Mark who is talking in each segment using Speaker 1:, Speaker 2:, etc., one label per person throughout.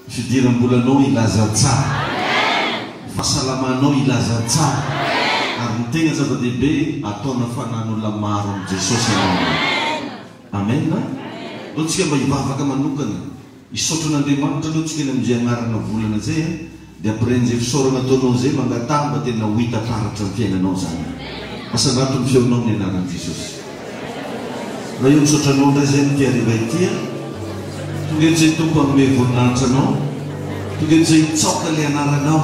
Speaker 1: Ny fidiram-bolanao hilaza tsara. Ny fahasalamanao hilaza tsara. Ary ny tegna zava-dehibe, ataona fanan'olona maro amin'i Jesosy ianao. Amen. Ndao tsika mba hivavaka manokana. Hisaotra an'Andriamanitra aloha tsika ny amin'izay agnarana volana zay a. Dia après an'izay fisaorana ataonao zay, mangataha mba tena ho hita taratra amin'ny fiainanao zany. Asandrato ny feonao amin'ny anaran'i Jesosy. Ray o misaotra anao indray zay amin'ity hariva ity a. Tonga eto zay Tompo hanome voninahitra anao. Tonga eto zay hitsaoka ilay anaranao.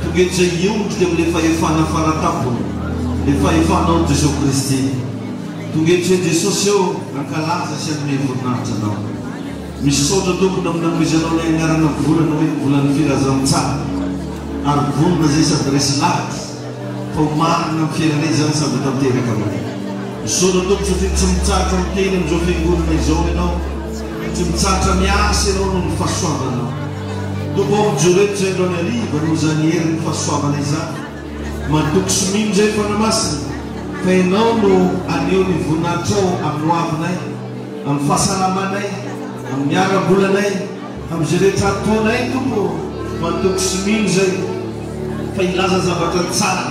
Speaker 1: Tonga eto zay hiondrika amin'ilay fahefana faratampony, ilay fahefanao Jesosy Kristy. Tonga eto zay Jesosy ô hankalaza sy hanome voninahitra anao. Misaotra Tompo ny amin'ny nanomezanao ilay anarana volana hoe volan'ny filazantsara ary vonona zay sady resy lahatra fa ho marina amin'ny fiainanay izany sady ho tanteraka aminay. Misaotra Tompo satria tsy mitsahatra miteny amin'izao fiangonana izao Ianao, tsy mitsahatra miasa Ianao noho ny fahasoavanao. Tompo ô, mijoro eto izay androany hariva noho izany herin'ny fahasoavana izany. Matoky sy mino izay Fanahy Masina fa Ianao no haneho ny voninahitrao amin'ny hoavinay, amin'ny fahasalamanay, amin'ny ara-bolanay, amin'izay rehetra ataonay Tompo ô. Matoky sy mino izay fa hilaza zavatra tsara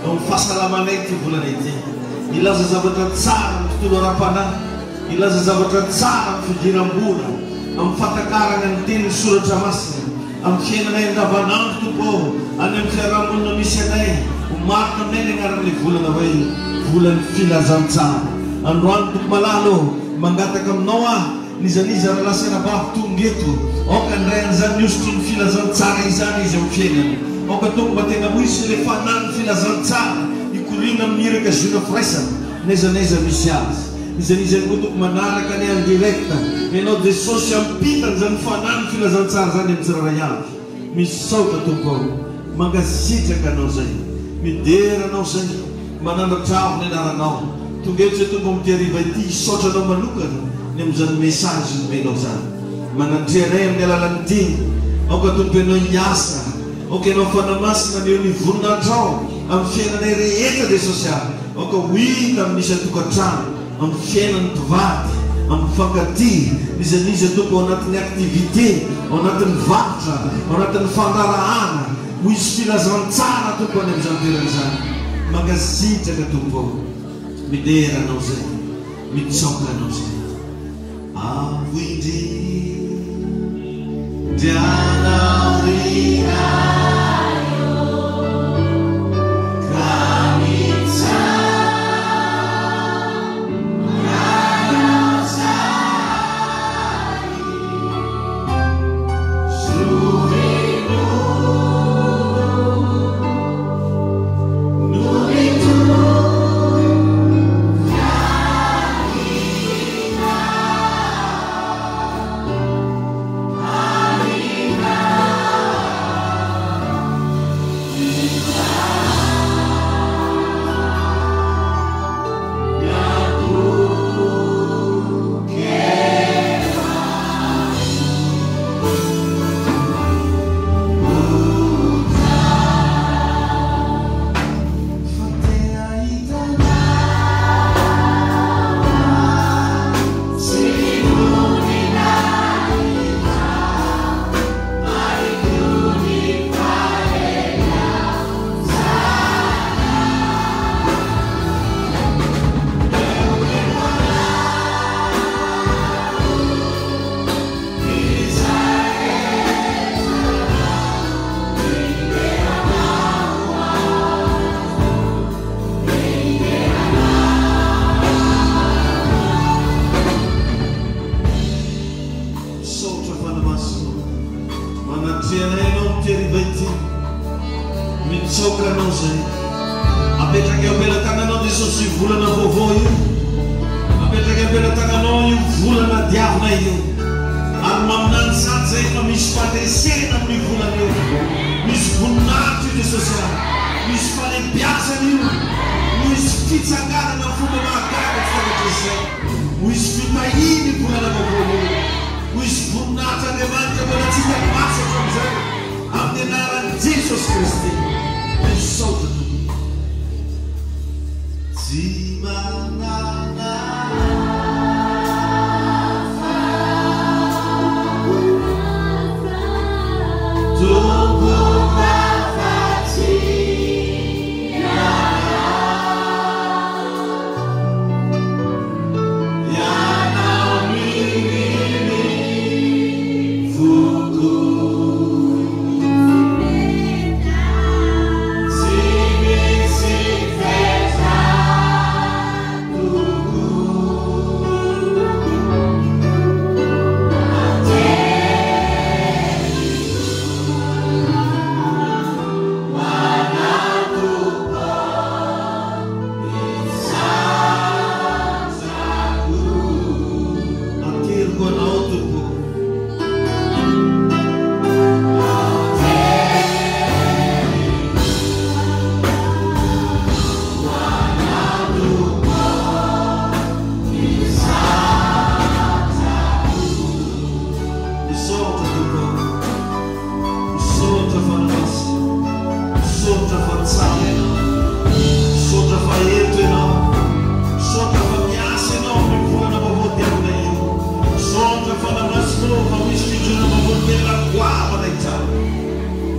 Speaker 1: eo amin'ny fahasalamanay ity volana ity, hilaza zavatra tsara amin'ny tontolo ara-panahy, hilaza zavatra tsara amin'ny fidiram-bola, amin'ny fahatakarana ny tenin'ny Soratra Masina, amin'ny fiainanay andavanandro Tompo ô, any amin'ny fiarahamonina misy anay, ho marina aminay ny anaran'ilay volana hoe volan'ny filazantsara. Androany Tompo malala ô, mangataka aminao aho, N'iza n'iza rahalahy sy anabavy tonga eto, aoka handray an'izany hosotry ny filazantsara izany izy ao fiainany. Aoka Tompo mba tena ho hisy ilay fanahin'ny filazantsara hikoriana amin'ny iraka ziona firaisana, n'aiza n'aiza misy azy. N'iza n'iza ihany koa Tompo manaraka anay en direct, Ianao Jesosy hampita an'izany fanahin'ny filazantsara izany amin'ny tsirairay avy. Misaotra Tompo ô, mankasitraka Anao zay, midera Anao zay, manandratra avo ny anaranao. Tonga eto zay Tompo amin'ity hariva ity hisaotra Anao manokana ny amin'izany message nomenao zany. Manatreha anay amin'ny alalan'ny teny. Aoka Tompo Ianao hiasa, aoka Ianao Fanahy Masina haneho ny voninahitrao amin'ny fiainanay rehetra Jesosy a. Aoka ho hita amin'ny isan-tokantrano. Amin'ny fiainan'ny mpivady, amin'ny mpifankatia, n'iza n'iza Tompo ao anatin'ny activité, ao anatin'ny varotra, ao anatin'ny fandraharahana, ho hisy filazantsara Tompo any amin'izany toerana izany. Mankasitraka Tompo ô. Midera Anao izay, mitsaoka Anao izay. Avo indrindra Anao ry Ray ô, ka mitsangana zahay. Zovin'olo no mitovy ahy. Fa te hahita Misaotra Fanahy Masina o. Manatreha anay Ianao amin'ity hariva ity. Mitsaoka Anao izahay. Apetraka eo am-pelatananao Jesosy io volana vaovao io. Apetraka eo am-pelatananao io volana diavinay io. Ary maminany sady izahay fa misy fandresena amin'io volana io. Misy voninahitra io Jesosy a. Misy falebiazana io. Misy fitsanganana amin'ny fomba mahagaga tsy takatry ny saina. Ho hisy fitahiana io volana vaovao io. Ho hisy voninahitr'Andriamanitra mbola tsy hita maso hatramin'izay. Amin'ny anaran'i Jesosy Kristy. Misaotra Tompoko. Tsy manana hafa. Tompoko afa-tsy Ianao. Ianao mihiny foko. Tsy misy fetra Ateriko anao Tompoko. Misaotra Tompoko. Misaotra fa masina. Misaotra fa tsara Ianao. Misaotra fa eto Ianao. Misaotra fa miasa Ianao amin'ny volana vaovao diavina io. Misaotra fa namasinao fa misy fijoroana vavolombelona goavana hitranga.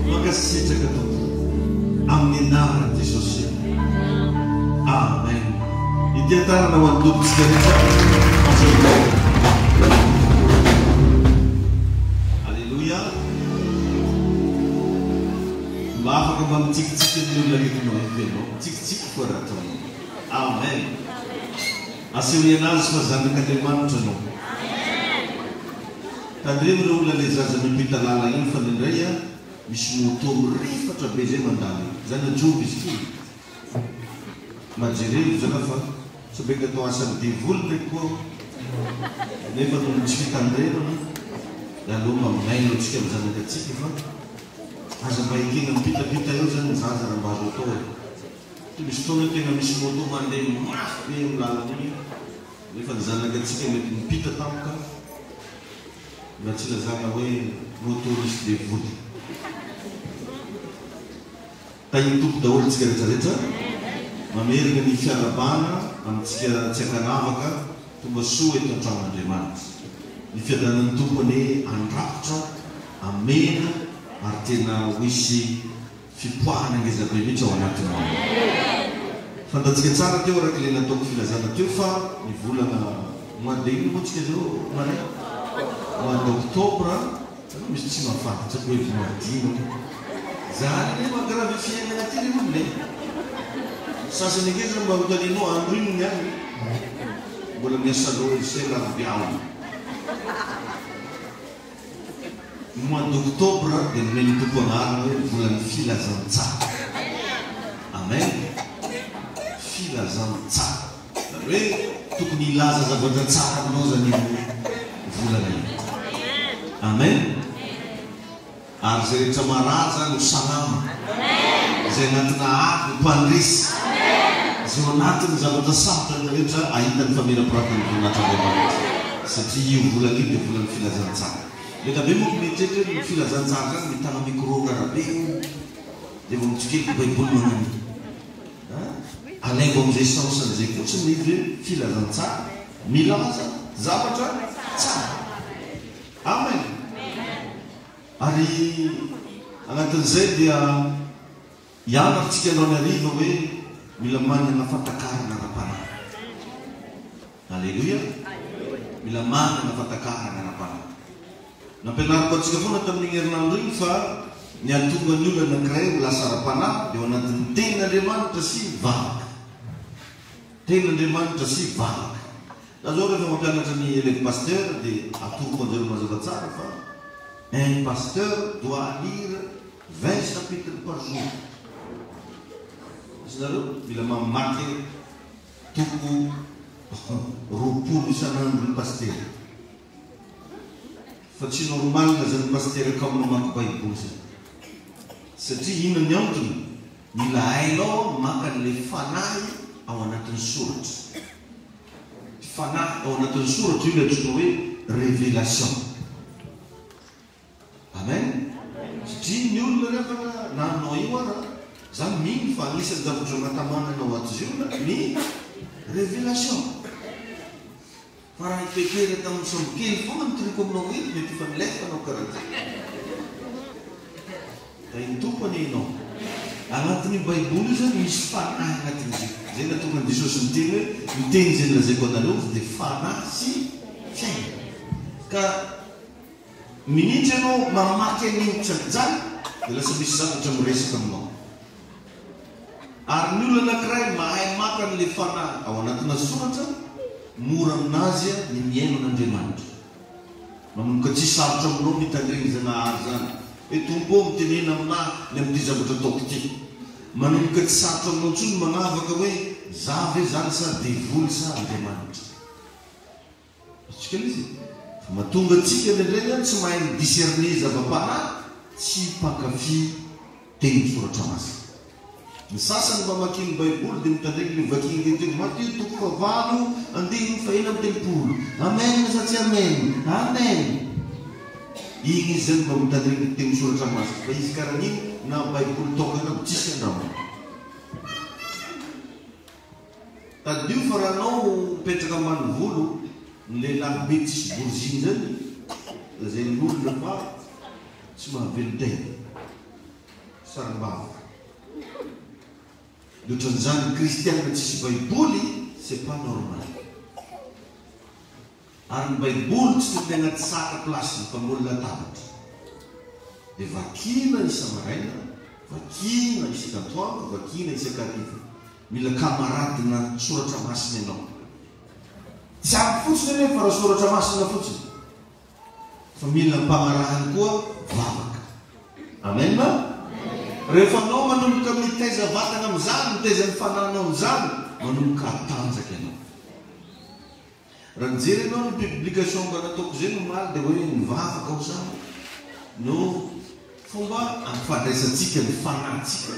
Speaker 1: Mankasitraka Tompo. Amin'ny anaran'i Jesosy. Amen. Ity an-tanana ho an'ny Tompontsika rehetra. Azo Aleloia. Mba afaka mba mitsikitsiky amin'ny olona akaikinao eo ve ianao? Mitsikitsiky koa raha ataonao. Amen. Asehoy anazy fa zanak'Andriamanitra ianao. Tandremo ireo olona ilay zaza miampita lalana iny fa indraindray a misy moto mirifatra be zay mandalo eny. Zany ajovy izy ity. Mba jereo zala fa sao be ka atao asan'ny devoly ndraiky koa aho. Nefa noho ny tsy fitandremana dia aleo mba mihaino antsika amin'ny zanakatsika fa aza mba ekena mipitapita eo zany ny zaza raha mba azo atao e. Ty misy fotoana tena misy moto mandeha mafy be eo amin'ny lalana iny nefa ny zanakatsika mety mipita tampoka mba tsy ilazana hoe moto misy devoly. Tahin'ny Tompo daholo tsika rehetra rehetra. Mamerina ny fiarahabana amintsika tsy ankanavaka tonga soa eto an-tranon'Andriamanitra. Ny fiadanan'ny Tompo anie handrakotra, hamena ary tena ho hisy fipoahana ngeza be mihitsy ao anatinao ao. Fantatsika tsara teo araka ilay nataoko filazana teo fa ny volana mois de inona moa tsika zao Maria? Mois d'octobre. Zany misy tsy mahafantatra koa hoe voadino anie. Zany anie maha-grave fiainana aty ry olona e. Sasany ange zany mba anontanianao andro inona ny any e. Mbola miasa loha izy zay alarobia alina. Ny mois d'octobre dia nomen'ny Tompo anarana hoe volan'ny filazantsara. Amen. Filazantsara. Izany hoe tokony hilaza zavatra tsara aminao izany io volana io. Amen. Ary izay rehetra marary izany ho salama. Izay anatina ady ho mpandresy. Izay ao anatin'ny zavatra sarotra rehetra hahita ny famirapiratan'ny voninahitr'Andriamanitra. Satria io volana io dia volan'ny filazantsara. Be dia be manko mieritreritra hoe ny filazantsara izany mitana micro karabe io dia vao mitsikeliky baiboly mananio. Alaivo amin'izay sens-ny izay fotsiny ilay izy hoe filazantsara milaza zavatra tsara. Amen. Ary anatin'izay dia hianarantsika androany hariva hoe mila manana fahatakarana ara-panahy. Aleloia! Mila manana fahatakarana ara-panahy. Nampianariko antsika foana tamin'iny herinandro iny fa ny hahatonga ny olona anankiray ho lasa ara-panahy dia ao anatin'ny Tenin'Andriamanitra sy vavaka. Tenin'Andriamanitra sy vavaka. Za zao rehefa mampianatra ny élève pasteur dia atoroko anjareo mazava tsara fa un pasteur doit lire 20 chapitres par jour. Azonareo? Mila mamaky toko 20 isan'andro ny pasitera. Fa tsy normal zany pasitera kamo mamaky baiboly zany. Satria inona ny antony? Mila hainao maka an'ilay fanahy ao anatin'ny soratra. Fanahy ao anatin'ny soratra io ilay antsoina hoe révélation. Amen! Satria ny olona ry havana na aminao io ara, za mino fa anisan'ny zavatra mahatamana anao ato Ziona ny révélation. Fa raha i Petera tamin'ny sambokely foana no toriko aminao eto mety efa nilefa anao karaha ty. Tahin'ny Tompo anie ianao. Anatin'io Baiboly io izany misy fanahy anatin'izy io. Izay nahatonga an'i Jesosy niteny hoe, ny teny izay nolazaiko anareo izy dia fanahy sy fiainana. Ka minitra ianao mamaky an'iny tsy an-kijanona dia lasa misy zavatra miresaka aminao. Ary ny olona anankiray mahay maka an'ilay fanahy ao anatina soratra, mora aminazy ny mihaino an'Andriamanitra. Manomboka tsy sarotra aminao mitandregny Zagnahary zany hoe Tompo ô mitenena aminah ny amin'ity zavatra ataoko ity. Manomboka tsy sarotra aminao intsony ny magnavaka hoe za ve zany sa devoly sa Andriamanitra. Azontsika ilay izy e. Fa mahatonga antsika indraindray an tsy mahay mi-discerner zava-panahy, tsy mpankafy teny soratra masina. Ny sasany mba mamaky ny Baiboly dia mitandregny le vakiany le teny Matio toko fahavalo andininy faha-36. Amen sa tsy amen? Amen! Igny izy zany mba mitandregny teny soratra masina fa izy karahan'igny na Baiboly tokana aby tsisy andramany. Tadidio fa raha anao mipetraka ambanivolo, ny lehilahy be tsisy boriziny zany lazain'olona fa tsy mahavelon-tegna. Sarim-bava. Ny otran'izany kristianina tsisy baiboly c'est pas normal. Ary ny baiboly tsy tokony anaty sac place fa ambony latabatra. Dia vakiana isa-maraina, vakiana isak'antoandro, vakiana isak'hariva. Mila camarade-na soratra masina ianao. Tsy ampy fotsiny anefa raha soratra masina fotsiny. Fa mila ampagnarahany koa vavaka. Amen. Rehefa anao manomboka mitaiza vatana amin'izany, mitaiza ny fanahinao amin'izany, manomboka hatanjaka ianao. Raha nijery ianao ny publication mba nataoko izay omaly dia hoe ny vavaka ho zany no fomba ampifandraisantsika ny fanahintsika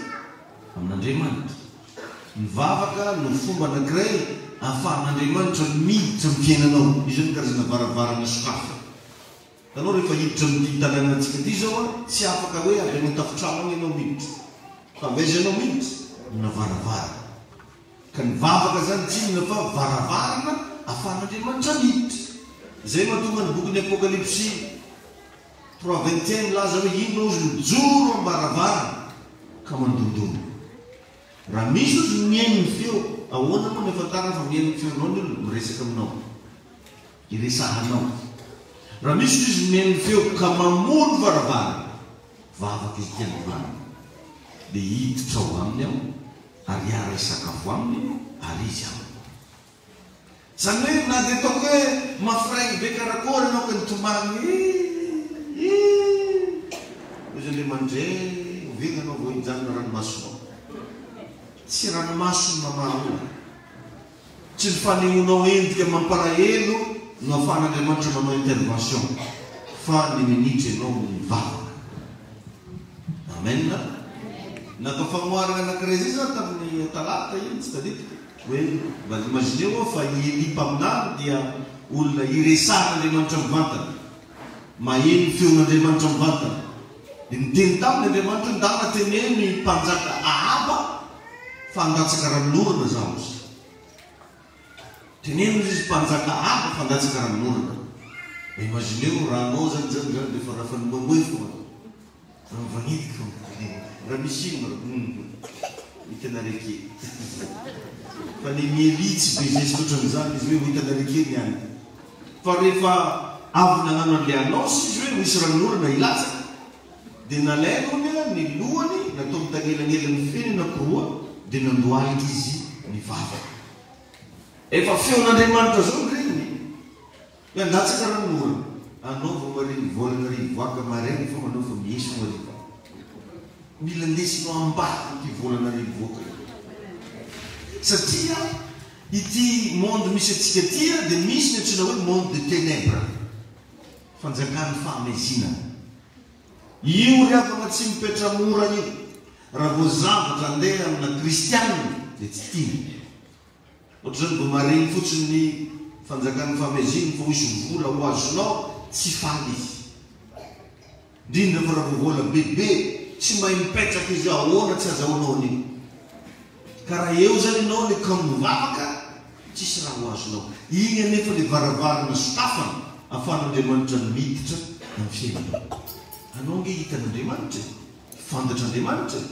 Speaker 1: amin'Andriamanitra. Ny vavaka no fomba anankiray ahafahan'Andriamanitra miditra amin'ny fiainanao. Io izany karazana varavarana sokafana. Hitanao rehefa hiditra amin'ity tanànantsika ity izao an, tsy afaka hoe avy any an-tafontrano any ianao miditra. Fa avy aiza ianao miditra? Amina varavarana. Ka ny vavaka izany tsy inona fa varavarana ahafahan'Andriamanitra miditra. Izay mahatonga ny bokin'ny Apokalypsy 3:21 milaza hoe inona hozy mijoro am-baravarana ka mandondona. Raha misy ozy mihaino ny feo, ahoana moa ny ahafantarana fa mihaino ny feonao ny olona? Miresaka aminao. Iresahanao. Raha misy ozy izy mihaino ny feo ka mamoha ny varavarana, vavaka ity androany, dia hiditra ao aminy aho ary hiara-hisakafo aminy ary izy amiko. Zany hoe na dia ataoko hoe mafraigny be karakory ianao ka nitomany ii ii hoy izy Andriamanitra eh oviana ianao vao hijanona ranomasonao? Tsy ranomaso no mamaha olana. Tsy ny fanehoanao endrika mampalahelo no afahan'Andriamanitra manao intervention fa ny minitra ianao mivavaka. Amen. Natao famoharana anankiray zay za tamin'ny talata iny tsy tadidiko. Hoe mba imaginez hoa fa i Elia mpaminany dia olona iresahan'Andriamanitra mivantana, maheno ny feon'Andriamanitra mivantana. Dia niteny taminy Andriamanitra hoe ndana teneno i mpanjaka Ahaba fa handatsaka ranonorana zaho izy. Teneno izy mpanjaka Ahaba fa handatsaka ranonorana. Mba imaginez raha anao zany zany zany dia efa raha efa nimoemoe foana. Raha mivanidika raha misy inona humm hitanareo kely fa ny Mielie tsy be zeste otran'izany izy hoe ho hitanareo kely ny any fa rehefa avy nagnano an'le annonce izy hoe ho hisy ranonorana hilatsaka dia nalainy hono ny lohany nataony tanelanelan'ny feny anakiroa dia nandohalika izy nivavaka efa feon'Andriamanitra zao ny reniny Hoe handatsaka ranonorana. Anao vao maregny vôlagna ry hivoaka maregny fa manao fa miesogna ry va. Mila ndesinao ambadika ity vôlagna ry hivoaka io. Satria ity monde misy antsika ity dia misy ny antsoina hoe monde de ténèbres. Fanjakan'ny fahamezinana. Io ry havagna tsy mipetra mora io. Raha vao zavatra andeha amina kristianina dia tsy tiany. Ohatr'izany vao maregny fotsiny ny fanjakan'ny fameziny fa hoisy vola ho azonao tsy faly izy. Indrindra fa raha vao vola bebe tsy mahay mipetraka izy hoe ahoana tsy azahoanao an'io. Ka raha eo zany ianao le kamo mivavaka tsisy raha ho azonao. Iny anefa le varavarana sokafana afahan'Andriamanitra miditra amin'ny fiainanao. Anao ange hitan'Andriamanitra e! Fantatr'Andriamanitra e!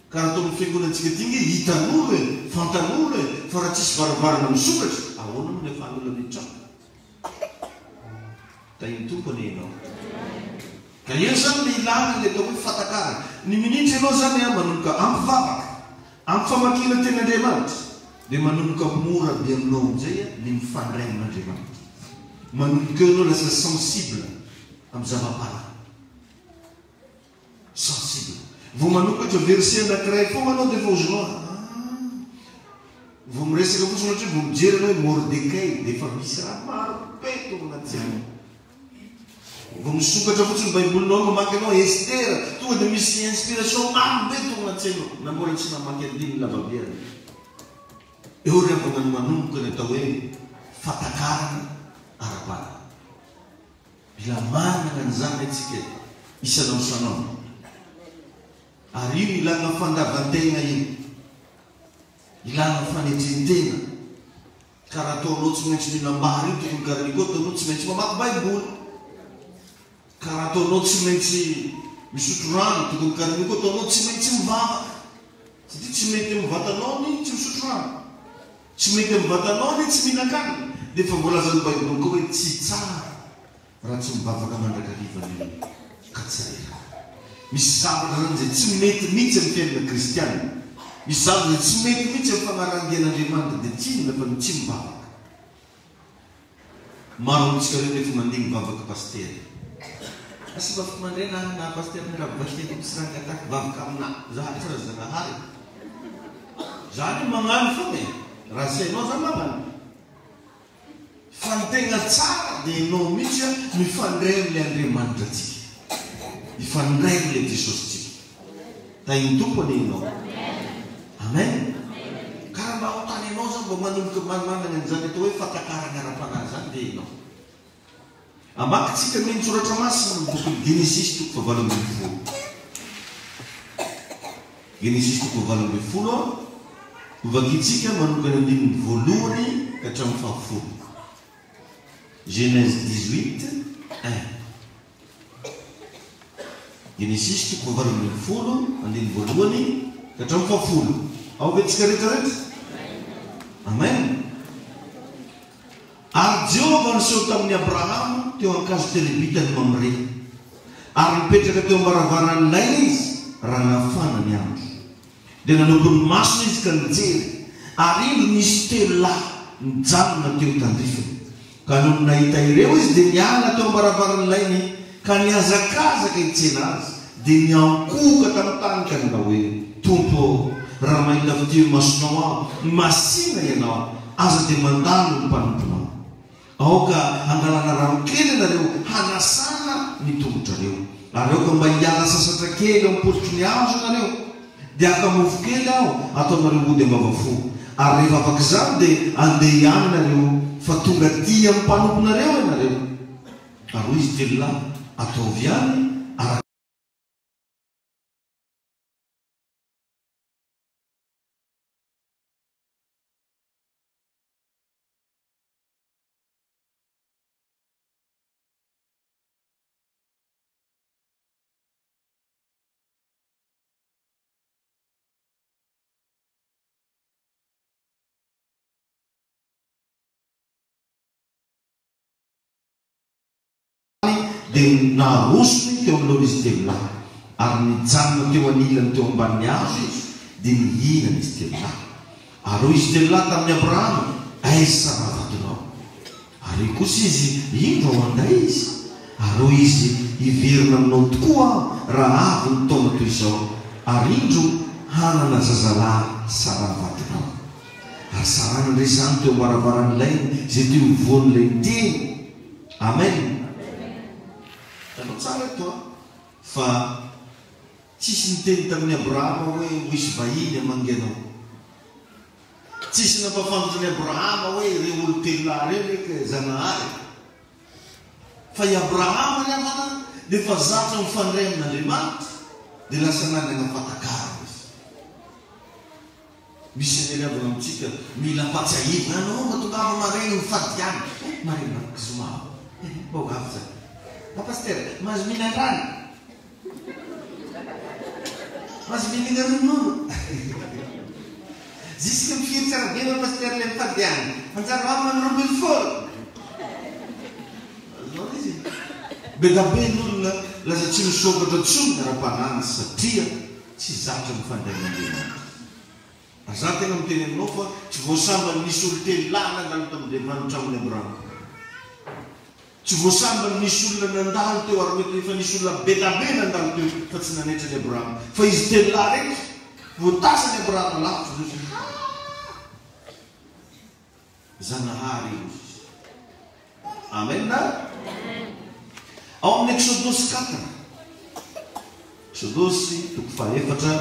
Speaker 1: Ka raha atao amin'ny fiangonantsika aty nge hitan'olo e, fantan'olo e, fa raha tsisy varavarana misokatra, ahoana moa ny afahan'olona miditra ao? Tahin'ny Tompo anie ianao. Ka eo izany le ilana ilay atao hoe fatakarana. Ny minitra ianao izany an, manomboka ampy vavaka, ampy famakiana tenin'Andriamanitra, dia manomboka mora be aminao amin'izay an, ny mifandray amin'Andriamanitra. Manomboka eo ianao lasa sensible amin'ny zava-panahy. Sensible. Vao manokatra verset anakiray foagna anao dia efa ozonao ah. Vao miresaka fotsiny ohatra hoe vao mijery anao hoe Mordekay dia efa misy raha maro be tonga anaty sainao. Vao misokatra fotsiny baibolinao mamaky anao Estera tonga dia misy inspiration maro be tonga anaty sainao na mbola tsy namaky andininy lavabe ary. Eo ry havana no manomboka ny atao hoe fatakarana ara-panahy. Mila manana an'izany antsika isan'andro isan'andro. Ary io ilana fandavan-tena io. Ilana fanetren-tena. Ka raha ataonao tsy maintsy mihinam-bary io tokony karaha koa ataonao tsy maintsy mamaky baiboly. Ka raha ataonao tsy maintsy misotro rano tokony karaha koa ataonao tsy maintsy mivavaka. Satria tsy mety amin'ny vatanao ny tsy misotro rano. Tsy mety amin'ny vatanao ny tsy mihinan-kanina. Dia efa voalazan'ny Baiboly koa hoe tsy tsara raha tsy mivavaka mandrakariva ny olona, ka tsy reraka. Misy zavatra izany izay tsy mety mihitsy amin'ny fiainana kristiana. Misy zavatra izay tsy mety mihitsy amin'ny fanarahan-dian'Andriamanitra, dia tsy inona fa ny tsy mivavaka. Maro amintsika ireo nefa mandeha mivavaka pasitera. Asa vavaka mandray na na pasitera mirava kely misy raha angatahiko vavaka amina za tsy raha zagnahary. Za anie magnano fogna e. Raha asainao za magnano. Fa ny tegna tsara dia enao mihitsy mifandray amin'ilay Andriamanitra tsika. Mifandray amin'ilay Jesosy tsika. Tahin'ny Tompo anie ianao. Amen. Ka raha mba anontany anao za mba manomboka manana an'izany atao hoe fatakarana ara-panahy izany ve ianao? Hamaky tsika ny soratra masina amin'ny bokin'ny Genesisy toko fahavalo 18. Genesisy toko fahavalo 18 an, hovakintsika manomboka ny andininy voalohany ka hatramin'ny fahafolo. Genèse 18, 1. Genesisy toko fahavalo 18, andininy voalohany ka hatramin'ny fahafolo. Ao ve tsika rehetra rehetra? Amen. Ary Jehovah niseho tamin'i Abrahama teo an-kazo terebitan'i Mamre, ary nipetraka teo am-baravaran'ny lay izy raha nafana ny andro. Dia nanopy ny masony izy ka nijery, ary indro nisy telo lahy nijanona teo tandrifiny. Ka nony nahita ireo izy dia niala teo am-baravaran'ny lainy ka nihazakazaka hitsena azy, dia niankohoka tamin'ny tany ka nanao hoe, Tompo ô, raha mahita fitia eo imasonao aho, masìna Ianao, aza dia mandalo ny mpanomponao. Aoka hangalana rano kely ianareo hanasana ny tongotrareo, ary aoka mba hiala sasatra kely eo am-pototry ny hazo ianareo. Dia haka mofo kely aho hataonareo ody am-bavafo, ary rehefa afaka izany dia andeha ihany ianareo, fa tonga aty amin'ny mpanomponareo ianareo. Ary hoy izy telolahy, Ataovy ihany araka. Dia narosony teo anoloan'izy telo lahy, ary nijanona teo anilany teo ambanin'ny hazo izy, dia nihinana izy telo lahy. Ary hoy izy telo lahy tamin'i Abrahama, Aiza Saraha vadinao? Ary hoy kosa izy, Indro ao an-day izy. Ary hoy izy, Hiverina aminao tokoa aho raha avy ny taona toy izao, ary indro hanana zazalahy Saraha vadinao. Ary Saraha nandre izany teo am-baravaran'ny lainy izay teo ivohon'ilay niteny. Amen. Hitanao tsara eto an, fa tsisy niteny tamin'i Abrahama hoe ho hisy vahiny hamangy anao. Tsisy nampahafantatra an'i Abrahama hoe ireo olon-telolahy ireo anie ka Zanahary. Fa i Abrahama ry havana dia efa zatra mifandray amin'Andriamanitra dia lasa nanana fatakarana izy. Misy anie ry havana amintsika mila ampatsiahivina anao mba tongava maraina mifady ihany. Eh, maraina zoma eh, mba ho avy zany. Mba pasitera, mahazo mihinan-drano. Mahazo mihinana ronono. Jusque ny firy tsara be ma pasteur le mifady any. Manjary mamy ny 12. Azonao le izy? Be da be ny olona lasa tsy misokatra tsony ny ara-panahiny satria tsy zatra mifandray amin'Andriamanitra. Ary za tena miteny aminao fa tsy vao sambany nisy olon-telo lahy nandalo tamin'Andriamanitra tamin'i Abrahama. Tsy vao sambany nisy olona nandalo teo ary mety ho efa nisy olona be da be nandalo teo fa tsy nanaitra an'i Abrahama. Fa izy telo lahy reto vao tazan'i Abrahama lavitra dia hoy izy, Ha! Zanahary io izy. Amen a! Ao amin'ny Eksodosy 4, Eksodosy toko fahaefatra,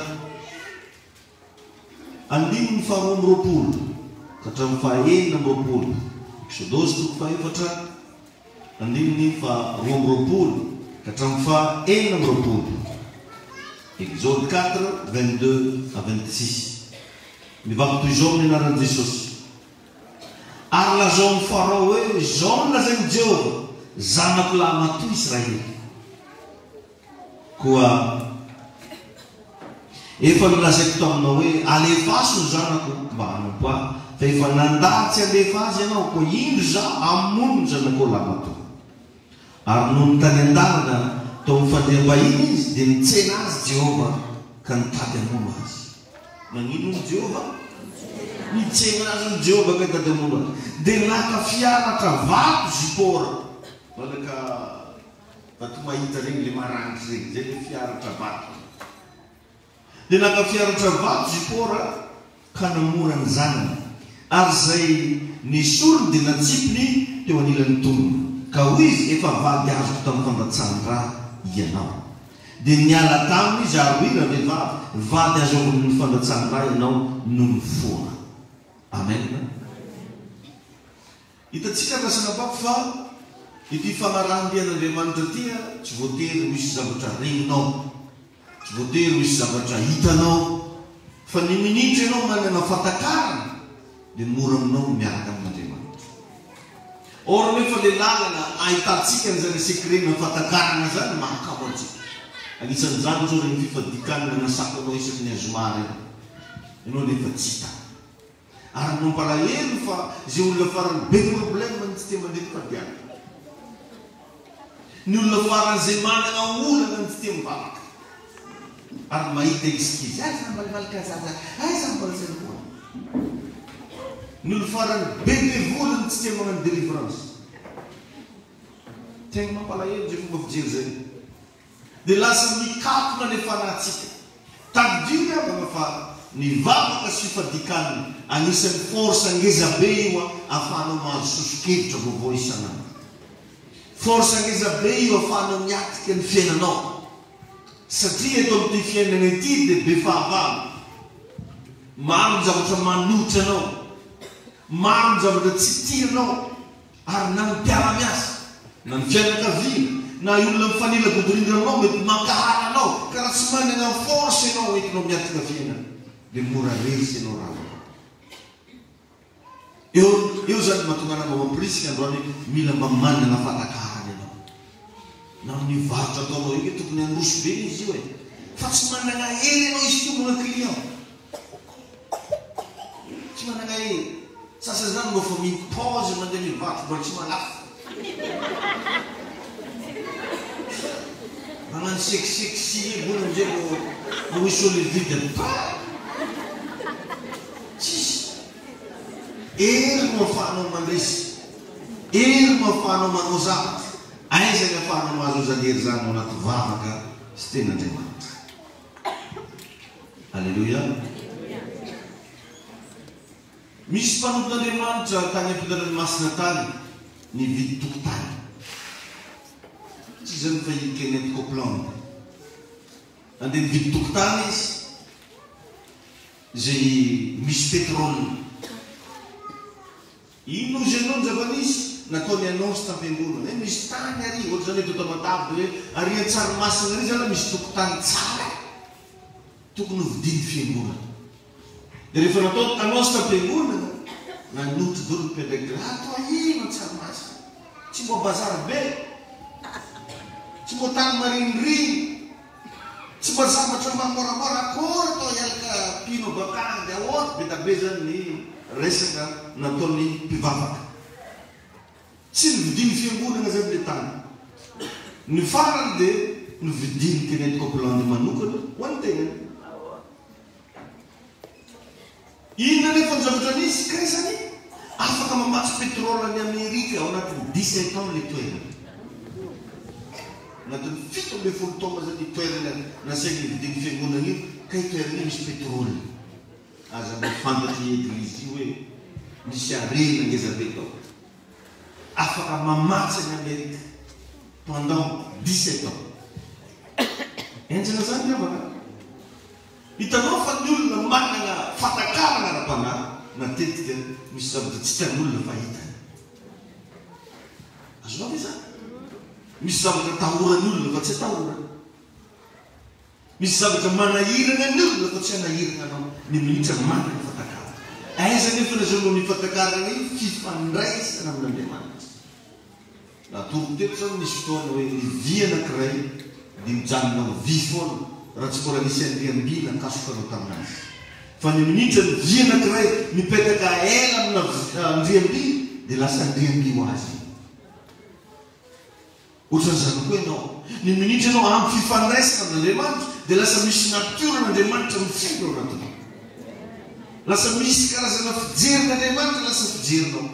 Speaker 1: Andininy faharoa amby 20 ka hatramin'ny faha-26, Eksodosy toko fahefatra, andininy faha-22 ka hatramin'ny faha-26, Exode 4, 22 à 26. Mivaky toy izao amin'ny anaran'i Jesosy, Ary lazao amin'i Farao hoe, 'Izao no lazain'i Jehovah, Zanako lahimatoa Israely. Koa efa nolazaiko taminao hoe, Alefaso ny zanako mba hanompo ahy, fa efa nandà tsy handefa azy ianao, koa indro izaho hamono ny zanakao lahimatoa. Ary nony tany an-dalana tao amin'ny fandriam-bahiny izy, dia nitsena azy Jehovah ka nitady hamono azy. Nagnino hono Jehovah? Nitsena azy hono Jehovah ka nitady hamono azy. Dia naka fiaratra vato Zipora, manaka. Vato mahita regny le maranitry regny, zay le fiaratra vato. De naka fiaratra vato Zipora ka namora ny zanany, ary zay nesoriny de natsipiny teo anilan'ny tongony. Ka hoy izy, Efa vady azoko tamin'ny fandatsahan-dra ianao. De niala taminy izy ary hoy ravehivavy, Vady azo avy amin'ny fandatsahan-dra ianao noho ny foana. Amen. Hitantsika ry Rasanabavy fa ity fanarahan-dian'Andriamanitra ity tsy voatery ho hisy zavatra regninao, tsy voatery ho hisy zavatra hitanao, fa ny minitra ianao manana fahatakarana dia mora aminao ny miaraka amin'Andriamanitra. Or nefa le lalana ahitantsika an'izany secret-na fahatakarana izany mahakamo antsika. Anisan'izany izao ireny fifadian-kanina nasako anao isaky ny azoma ireny, ianao nefa tsy hita. Ary ny mampalahelo fa izay olona farany be problème no tsy tia mandeha fifadiana. Ny olona farany izay manana olana no tsy tia mivavaka. Ary mahita excuse, aiza malimalika zaza, aiza mbola tsy nivoana. Ny olona farany be devoly no tsy tia magnano délivrance. Tegna mampalahelo izay fomba fijery izay. Dia lasa mikatona ilay fanahintsika. Tadidio ry havana fa ny vavaka sy fifadian-kanina anisan'ny force ngeza be io ahafahanao mahazo soso-kevitra vaovao isan'andro. Force ngeza be io ahafahanao miatrika ny fiainanao. Satria eto amin'ity fiainana ity dia be fahavalo. Maro ny zavatra manohitra anao. Maro ny zavatra tsy tianao. Ary na ny mpiara-miasa, na ny fianakaviana, na olona mifanila godorindra aminao mety mankahala anao, ka raha tsy manana force ianao hoentinao miatrika fiainana dia mora resy ianao rahavavy. Eo eo izany no mahatonga anah mba mampirisika androany hoe mila mba manana fahatakarana ianao. Na amin'ny varotra ataonao io nge tokony handroso be izy io e. Fa tsy manana hery ianao hisintomana client. Tsy manana hery. Sasany zany mba fa mi-pause mandeha mivarotra mbola tsy mahalafo. Magnano sexy mbola amizay vao vao misy olo hividy pa! Tsisy. Hery no afahanao mandresy. Hery no afahanao manao zavatra. Aiza ny afahanao mahazo an'izany hery izany ao anaty vavaka sy tenin'Andriamanitra. Aleloia. Misy mpanompon'Andriamanitra tany ampitan-dranomasina tany nividy tokotany. Tsy iza fa i Kenneth Copeland. Nandeha nividy tokotany izy, izay misy pétrole. Inona hozy ianao ny zava-nisy? Nataony annonce tam-piangonana hoe misy tany ary, ohatr'izany eto Tamatave hoe ary Antsarimasina ary zala misy tokotany tsara tokony ho vidian'ny fiangonana. Dia rehefa natao annonce tam-piangonana, nanotro daholo ny mpiandraikitra, ah toa ino Antsarimasina? Tsy mba bazary be, tsy mba tany mariniriny. Tsy mba zavatra mba moramora akory atao hialaka mpino bakany dia ahoana? Be da be zany ny resaka nataon'ny mpivavaka. Tsy novidian'ny fiangonana zany le tany. Ny farany dia novidian'i Kenneth Copeland manokana ho an'ny tenany. Inona anefa ny zavatra nisy? Kay zany afaka mamatsy pétrole an'i Amerika ao anatin'ny 17 ans le toerana. Anatin'ny 17 taona zany io toerana nasainy novidian'ny fiangonana io, kay toerana io misy pétrole. Aza mba fantatry ny eglizy io hoe misy harena ngeza be tao. Afaka mamatsy an'i Amerika pendant 17 ans. Henjana zany ry havana a! Hitanao fa ny olona manana fatakarana ara-panahy matetika misy zavatra tsy hitan'olona fa hitany. Azonao ve izany? Misy zavatra atahoran'ny olona fa tsy atahorany. Misy zavatra manahirana ny olona fa tsy hanahirana anao ny minitra manana fatakarana. Aiza anefa ilay no fatakarana io? Fifandraisana amin'Andriamanitra. Natoroko teto zany nisy fotoana hoe ny vy anakiray dia mijanona ho vy foana raha tsy mbola nisy andriam-by nakasoka anao taminazy. Fa ny minitra ny vy anakiray mipetaka ela amina andriam-by dia lasa andriam-by ho azy iny. Ohatran'izany koa ianao. Ny minitra ianao ampy fifandraisana amin'Andriamanitra dia lasa misy natiora-n'Andriamanitra mifindra ao anatinao. Lasa misy karazana fijerin'Andriamanitra lasa fijerinao.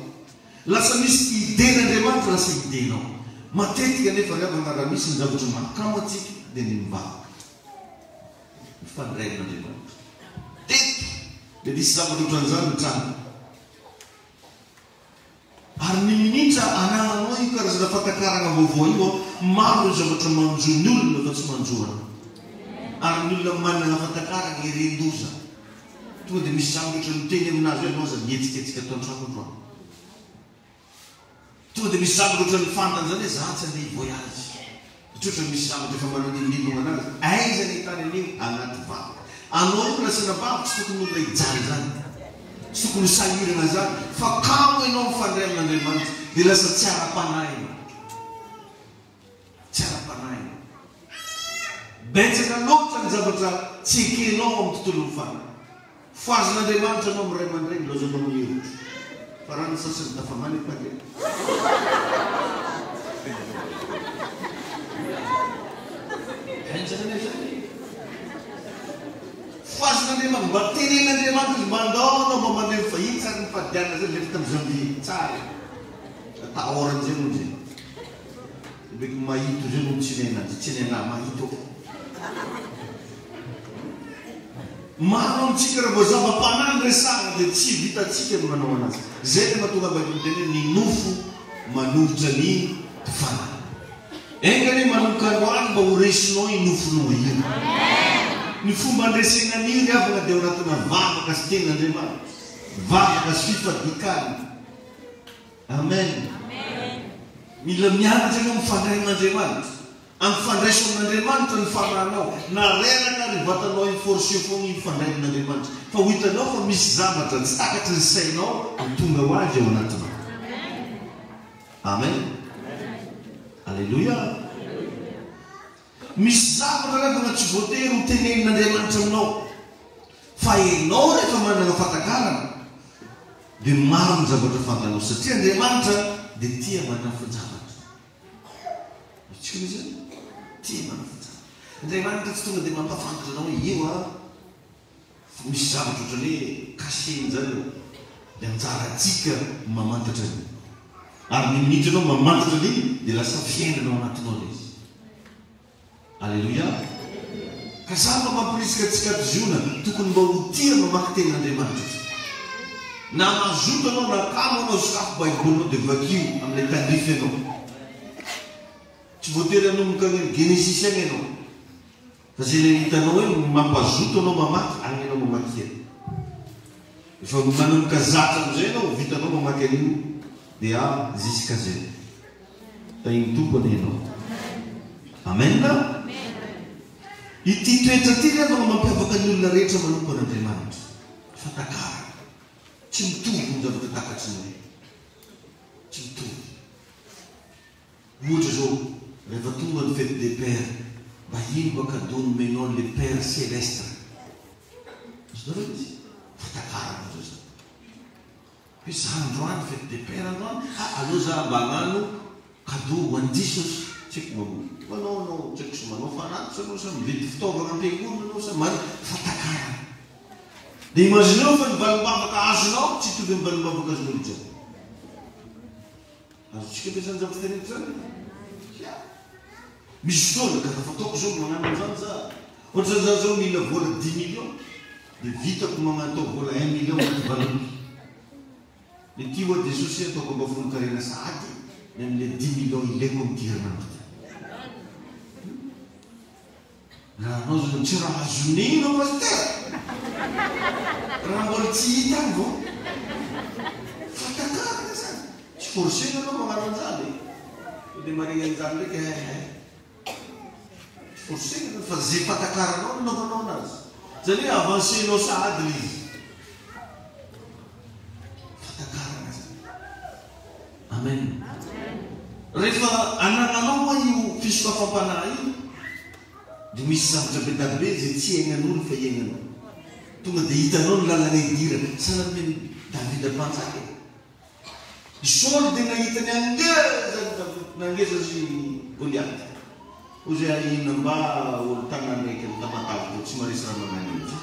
Speaker 1: Lasa misy idée-n'Andriamanitra lasa idée-nao. Matetika anefa ry havana raha misy ny zavatra mahakamo antsika dia ny mivavaka. Mifandray amin'Andriamanitra. Teto dia nisy zavatra ohatran'izany nitranga. Ary ny minitra anananao io karazana fatakarana vaovao io an, maro ireo zavatra manjo ny olona fa tsy manjo anao. Ary ny olona manana fatakarana eren-doza. Tonga dia misy zavatra ohatran'ny miteny aminazy hoe anao aza mihetsiketsika ato an-trano androany. Tonga dia misy zavatra ohatran'ny fantany izany hoe za tsy handeha hi-voyage. Satria ohatran'ny misy zavatra efa mananililogna anazy. Aiza ny ahitany an'io? Anaty vavaka. Anao io mbola asiana vavaka tsy tokony olona hijaly izany. Tsy tokony ho sahirana izany. Fa kamo ianao mifandray amin'Andriamanitra dia lasa tsy ara-panahy ianao. Tsy ara-panahy ianao. Betsaka loatra ny zavatra tsy ekenao ao amin'ny tontolon'ny fanahy. Fohazin'Andriamanitra anao amin'ny ray aman-dreny, ilaozanao mihemotra. Fa raha ny sasany tafamaly efa le. Henjana anie izany e. Fohazin'Andriamanitra, mba tenenin'Andriamanitra izy, mba andao anao mba mandeha mivahiny tsara ny fadianina zay, lefy tamin'ny janvier, tsara e. Atahorana izay moa izay. Beko mahito zay no tsy nena tsy nena mahito. Maro amintsika raha vao zava-panahy no resahana dia tsy vitantsika ny manao anazy. Zay le mahatonga Baiboly miteny hoe ny nofo manolotra ny fanahy. Enga anie manomboka androany mba ho resinao io nofonao io. Ny fomba andresena an'io ry havana dia ao anatina vavaka sy tenin'Andriamanitra. Vavaka sy fifadian-kanina. Amen. Mila mianatra ianao mifandray amin'Andriamanitra. Ampifandraiso amin'Andriamanitra ny fanahinao. Na reraka ary ny vatanao enforceo foana io mifandray amin'Andriamanitra. Fa ho hitanao fa misy zavatra tsy takatry ny sainao ho tonga ho azy ao anatinao. Amen. Aleloia. Misy zavatra angamba tsy voatery ho tenenin'Andriamanitra aminao, fa ianao rehefa manana fatakarana dia maro ny zavatra fantanao satria Andriamanitra dia tia manafin-javatra. Azontsika ve izany? Tia manafin-javatra. Andriamanitra tsy tonga dia mampahafantatra anao hoe io an, fa misy zavatra ohatran'ny hoe caché-ny izany eo. Dia anjarantsika ny mamantatra an'io. Ary ny minitra ianao mamantatra an'iny dia lasa fiainana ao anatinao ilay izy. Aleloia! Ka za mba mampirisika antsika ato Ziona, tokony mba ho tia mamaky tenin'Andriamanitra tsika. Na mazoto anao na kamo anao sokafo baibolinao dia vakio amin'ilay tandrify anao. Tsy voatery hanomboka any amin'ny Genesisy any ianao. Fa izay ilay hitanao hoe mampazoto anao mamaky, any ianao mamaky ela. Efa manomboka zatra amin'izay ianao, vitanao mamaky an'io dia jusqu'à zay. Tahin'ny Tompo anie ianao. Amen. Ity toetra ity ry havana mampiavaka ny olona rehetra manompo an'Andriamanitra. Fatakarana. Tsy mitovy ny zavatra takatry ny olona. Tsy mitovy. Ohatra izao, rehefa tonga ny fête des pères, mba Ary ino mba cadeau nomenao an'le Père Céleste? Azonareo ilay izy? Fatakarana zao zany. Hoe za androany fête des pères androany, ah aleo za mba hagnano cadeau ho an'i Jesosy. Tsy haiko mba manao anao, tsy haiko sy manao fanatitra anao sa mividy fitaovana am-piangonana anao sa man, fatakarana. Dia imagineo fa ny valim-bavaka azonao tsy hitovy amin'ny valim-bavaka azon'olo jiaby. Azontsika ve zany zavatra teneniko zany? Ya. Misy fotoana ka raha fataoko zao magnano an'izany za, ohatra zany za zao mila vola dix millions, dia vitako magnatao vola un million anaty valopy. Dia ty ho'a Jesosy ataoko ambafolon-karena sahady ny amin'ilay dix millions ilaiko amin'ity herinandro ity. Raha anao zao tsy raha azon'ino pasitera? Raha mbola tsy hita any vao fatakarina zany. Tsy forcena anao magnano an'izany e. Sao dia maregny an'izany ndraiky eh eh. Tsy forcena zany fa ze fatakaranao no anaovanao anazy. Zany hoe avancer-nao sahady le izy. Fatakarana zany. Amen. Rehefa anagnanao moa io fisokafam-panahy io dia misy zavatra be da be izay tsy iainan'olo fa iainanao. Tonga dia hitanao ny lalana idirana. Sahala amin'i Davida mpanjaka e. I Saoly dia nahita ny hangezan'i Davida, nangeza azy Goliata. Hoy izy hoe inona mba olo tanàna raiky any Tamatave teo tsy maharesy raha magnano io izy.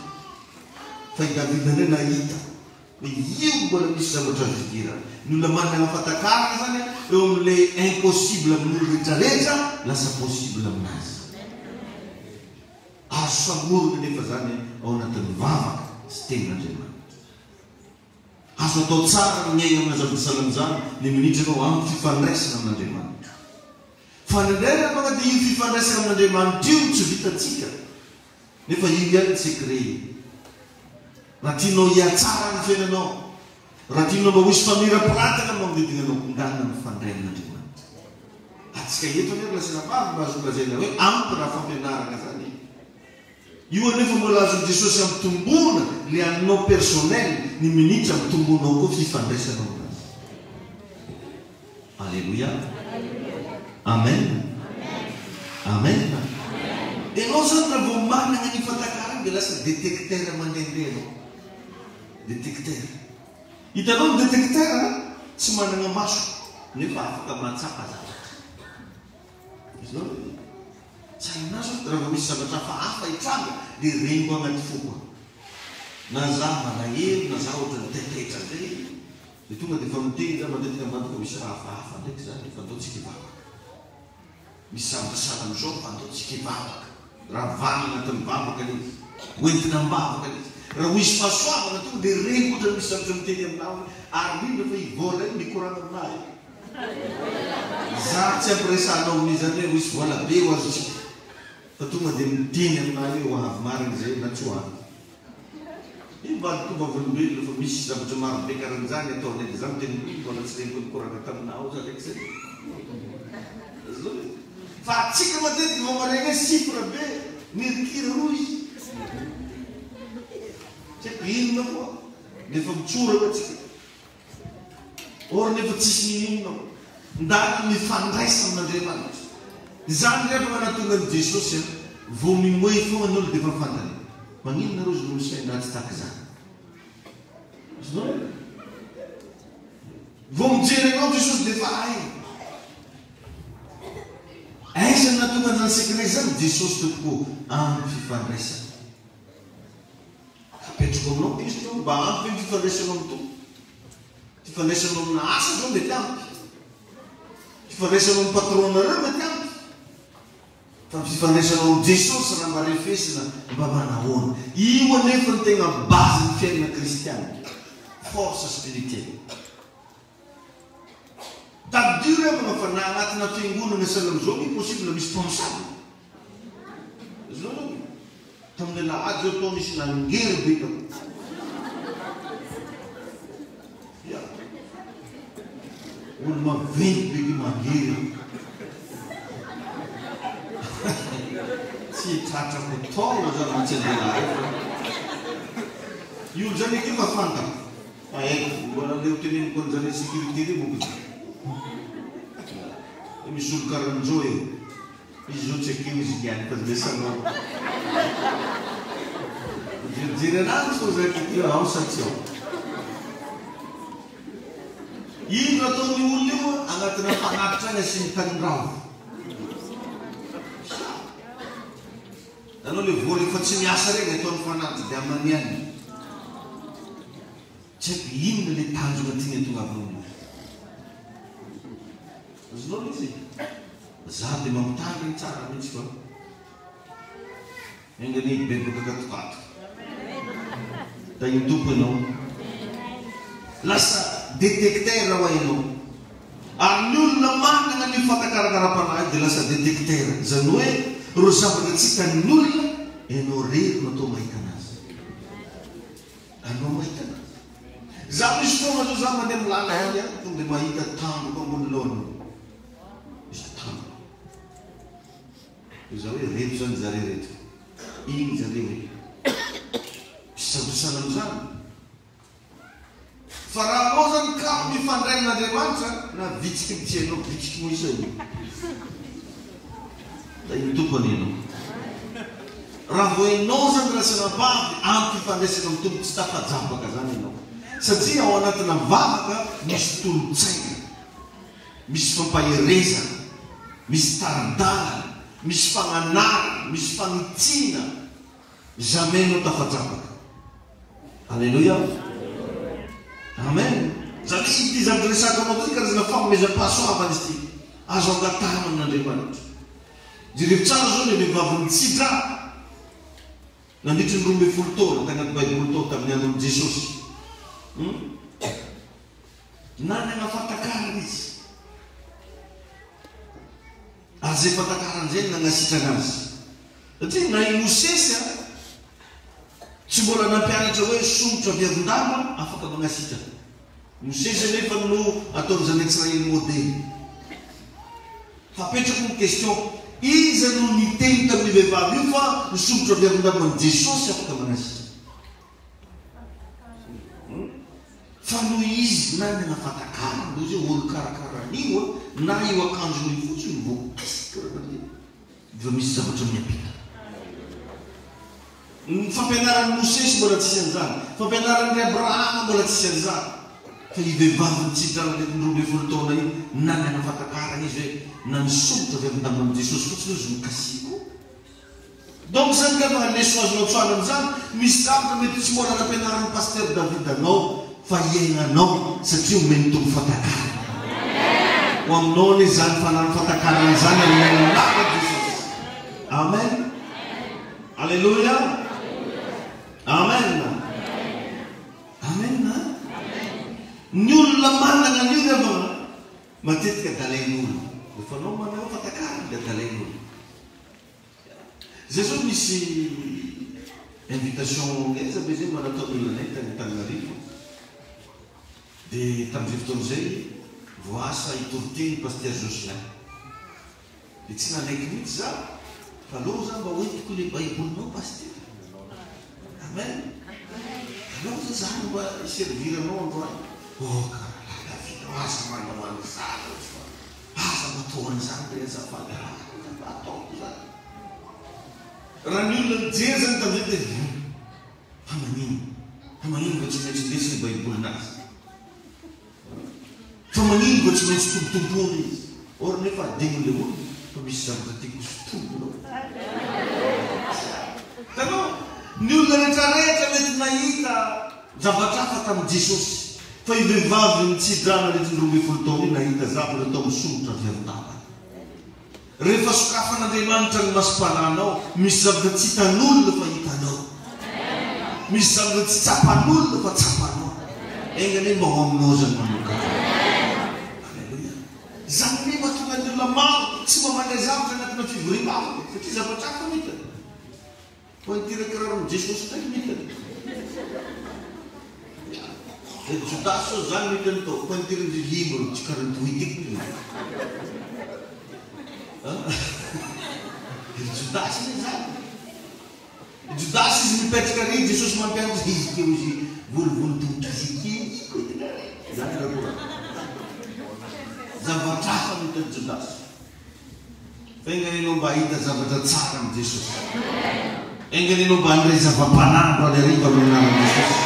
Speaker 1: Fa i Davida indray nahita. Hoe io mbola misy zavatra azo idirana. Ny olona manana fahatakarana zany eo amin'ilay impossible amin'olo rehetra rehetra lasa possible aminazy. Azo samborina nefa zany ao anatin'ny vavaka sy tenin'Andriamanitra. Azo atao tsara ny miaina amina zavatra sahala amin'izany ny minitra ianao amin'ny fifandraisana amin'Andriamanitra. Fa indraindray angamba dia io fifandraisana amin'Andriamanitra io no tsy vitantsika. Nefa io ihany ny secret io. Raha tianao hihatsara ny fiainanao, raha tianao mba ho hisy famirapiratana ny manodidina anao, ndana mifandray amin'Andriamanitra. Antsika eto anie ry lahy sy rahavavy mba azo lazaina hoe ampy raha fampianarana zany e. Io anefa mbola azon'i Jesosy ampitomboana le anao personnel, ny minitra ampitomboanao koa fifandraisanao aminazy. Aleloia. Amen. Amen. Ianao zany raha vao manana an'io fatakarana io dia lasa détecteur mandehandeha ianao. Détecteur. Hitanao ny détecteur tsy manana maso nefa afaka mahatsapa zavatra. Hitanao ve? Tsy hainao zany raha vao misy zavatra hafahafa hitranga dia reniko agnaty foko agny. Na za malahelo na za ohatran'ny taitaitra zay. Dia tonga dia efa miteny za matetika ambadika misy raha hafahafa ndraiky zany fa andao tsika hivavaka. Misy zavatra sahala amizao fa andao tsika hivavaka. Raha vanona anatin'ny vavaka le izy, ho entina am-bavaka le izy. Raha ho hisy fahasoavana tonga dia reniko ohatran'ny misy zavatra miteny aminah hoe ary indrindra fa i vola iny mikorana aminah e. Za tsy ampiresahanao amin'izany hoe ho hisy vola be ho azontsika fa tonga dia miteny aminah hoe ho avy marina izay na tsy ho avy. Io vadiko vavolombelona fa misy zavatra maro be karan'izany ataonay dia za miteny hoe mbola tsy reniko nikorana taminao za ndraiky zay. Azonao ve? Fa atsika matetika vao maregny hoe chiffre be mercure rouge. Tsy haiko inona koa nefa mitsoraka atsika. Or nefa tsisy ninoninona ao. Ndana mifandraisa amin'Andriamanitra. Izany ry havana nahatonga an'i Jesosy an, vao mimoehy foana ny olona dia efa fantany. Maninona nareo izy no misain-dratsy tahaka izany? Azonao ve? Vao mijery anao Jesosy dia efa hainy. Aiza no nahatonga an'izany secret izany? Jesosy tompoko ampy fifandraisana. Apetrako aminao question mba ampy ve ny fifandraisanao amin'ny Tompo? Fifandraisanao amina asa zao mety ampy. Fifandraisanao amin'ny patron-nareo mety ampy. Fa ny fifandraisanao amin'i Jesosy raha mba refesina mba manahoana? Io anefa no tegna base-n'ny fiainana kristiana. Force spirituelle. Tadidio ry havana fa na anatina fiangonana sahala amin'izao anie possible misy mpamosavy e. Azonao ve? Tamin'ny alahady zao toa nisy nangery be tao. Ya. Olo maventy be ty mangery eo. Tsy tratrako taona zany mihitsy an'lehilahy io fa. Io olo zany akia fa fantako. Fa haiko, mbola aleo teneniko an'izany sécurité ireo manko izany. Hoe misy olo karan'izao eo. Izy zao tsy akeo izy niany fa lesanao. Mijerijery anazy sao zay ity ao sa tsy ao. Ino ataon'io olona io anatina fanatitra any asiany tanindravo. Anao le vola efa tsy miasa regny ataony fanatitra de amaniany. Tsy haiko inona le tanjona tiany atongavana amin'io. Azonao le izy e? Za de mampitandriny tsara mihitsy fa enga anie hibebaka katokato. Tahin'ny Tompo ianao. Lasa detecteur hoa ianao. Ary ny olona manana an'io fatakarakarapanahy io dia lasa detecteur. Izany hoe ireo zavatra tsy hitan'ny olona, ianao irery no atao mahita anazy. Anao mahita anazy. Za misy fotoana zao za mandeha amin'ny lalana eny an, tonga dia mahita tandroka ambony laonina. Misy tandroka. Dia za hoe reto zany zare reto. Iny zare hoe. Misy zavatra sahala amin'izany. Fa raha anao zany kamo mifandray amin'Andriamanitra na vitsiky ny tsy hainao vitsiky moa isa io. Tahin'ny Tompo anie ianao. Raha vao ianao zany rasanabavy ampy fifandraisana amin'ny Tompo tsy tafajabaka zany ianao. Satria ao anatina vavaka misy tolo-tsaina, misy fampaherezana, misy tari-dalana, misy fagnanarana, misy fanitsiana. Jamais no tafajabaka. Aleloia. Amen. Zany hoe ity zavatra resahako anao ity karazana fanomezam-pahasoavana izy ity. Azo angatahana amin'Andriamanitra. Jereo tsara zao ilay vehivavy nitsidra nandritry ny 12 taona tagnaty baiboly tao tamin'ny andron'i Jesosy. Hmm? Nanana fahatakarana izy. Ary izay fahatakarana izay no nagnasitrana azy. Satria na i Mosesy a, tsy mbola nampianatra hoe somotra viavin-damba afaka magnasitrana. Mosesy anefa no ataon'ny zanak'Israely modely. Fa apetrako ny question, iza no niteny tamin'io vehivavy io fa ny somotra viavin-damban'i Jesosy afaka magnasitrana? Fa noho izy nanana fatakarana, noho izy hoe olo karakara an'io a, na io akanjony io fotsiny voakasika raha Efa misy zavatra miampita. Ny fampianaran'i Mosesy mbola tsisy an'izany. Fampianaran'i Abrahama mbola tsisy an'izany. Fa io vehivavy nitsidra nandritra ny 12 taona io, nanana fatakarana izy hoe na ny somotra avy amin'ny damban'i Jesosy fotsiny ozy no kasihiko. Donc zany angamba raha leçon azonao tsoahina amin'izany, misy zavatra mety tsy mbola nampianarin'i Pasteur David anao fa iainanao satria omen'ny Tompo fatakarana. Ho aminao anie izany fananana fatakarana izany amin'ny anaran'i Jesosy. Amen. Alléluia. Amen. Amen. Ny olona manana an'io ry havana, matetika adalain'olona. Rehefa anao manana fatakarana dia adalain'olona. Zay zao misy invitation ngeza be zay mba nataon'olona anay tany Antananarivo de tamin'izay fotoana izay voaasa hitory teny Pasteur Jocelyn de tsy nanaiky mihitsy za fa aleo za mba hoentiko le baibolinao Pasteur Amen aleo za za mba hi-servir anao androany oh ka rahalahy David aza manao an'izany fa Aza mba atao an'izany re azafady a! Aza mba ataoko izany. Raha ny olona nijery izany tamin'izay dia hum, fa maninona? Fa maninona vao tsy maintsy indesiny ny baibolinazy? Fa maninona vao tsy maintsy tompotompoana izy? Or nefa adinon'ilay olona fa misy zavatra tiako hosintomina ao. Hitanao? Ny olona rehetrarehetra mety nahita Zavatra hafa tamin'i Jesosy, fa io vehivavy nitsidra nandritry ny 12 taona io nahita zavatra tao amin'ny somotra avy amin'ny tavany. Rehefa sokafan'Andriamanitra ny masom-panahinao, misy zavatra tsy hitan'olona fa hitanao. Misy zavatra tsy tsapan'olona fa tsapanao. Enga anie mba ho aminao izany manomboka izao. Aleloia. Izany anie mahatonga ny olona maro tsy mba mandray zavatra anatina fivoriam-bavaka, satria zavatra hafa no hitany. Pointure kiraron'i Jesosy ndray no hitany. Ya. Ry Jodasy zao zany no hitany tao. Pointure ndry limo ry tsy karaha tohitika io. Ry Jodasy anie zany. I Jodasy izy mipetraka ary Jesosy mampianatra izy teo izy volovolo tongotra izy kely koa Zany raha koa. Zavatra hafa no hitan'i Jodasy. Fa enga anie ianao mba hahita zavatra tsara amin'i Jesosy. Enga anie ianao mba handray zava-panahy androany hariva amin'ny anaran'i Jesosy.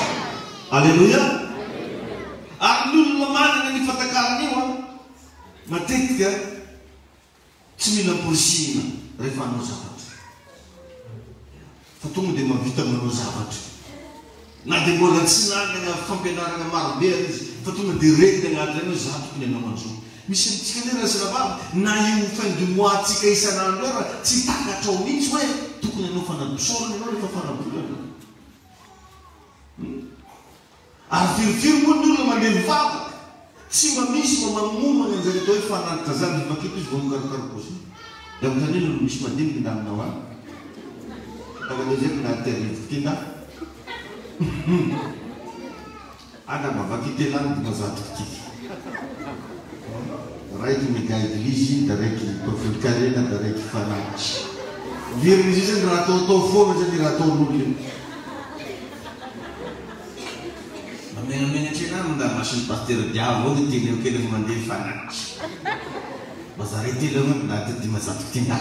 Speaker 1: Aleloia! Ary ny olona manana an'io fatakarana io an, matetika tsy mila amporisihina rehefa hanao zavatra. Fa tonga dia mahavita manao zavatra. Na dia mbola tsy nanana fampianarana maro be ary izy, fa tonga dia reny agnaty reny hoe za tokony hanao an'izao. Misy amintsika anie raha sy rahavavy, na io fin du mois tsika isan'andro io ara, tsy takatrao mihitsy hoe tokony hanao fanadisorana ianao rehefa fara-bolana. Hum. Ary firifiry moa ny olona mandeha mivavaka? Tsy mba misy mba manomana an'izany atao hoe fanatitra zany rehefa aketo izy vao mikarokaroka ozy. Dia anontaniana aloha misy madinika nda aminao any? Takaleo zay nda ty arivoko ty nda. Ada mba vakite lany dimazatoko ty. Raiky mega eglizy da raiky mpavolon-karena da raiky fanatitra. Verina izy io zany raha ataotao foana zany raha ataon'olona io. Mamenamenatry anah minda mason'i Pasitera Diavo ao ny teny eo kely efa mandeha fanatitra. Mba zaray telo eo angamba ndaty 500 ty nda.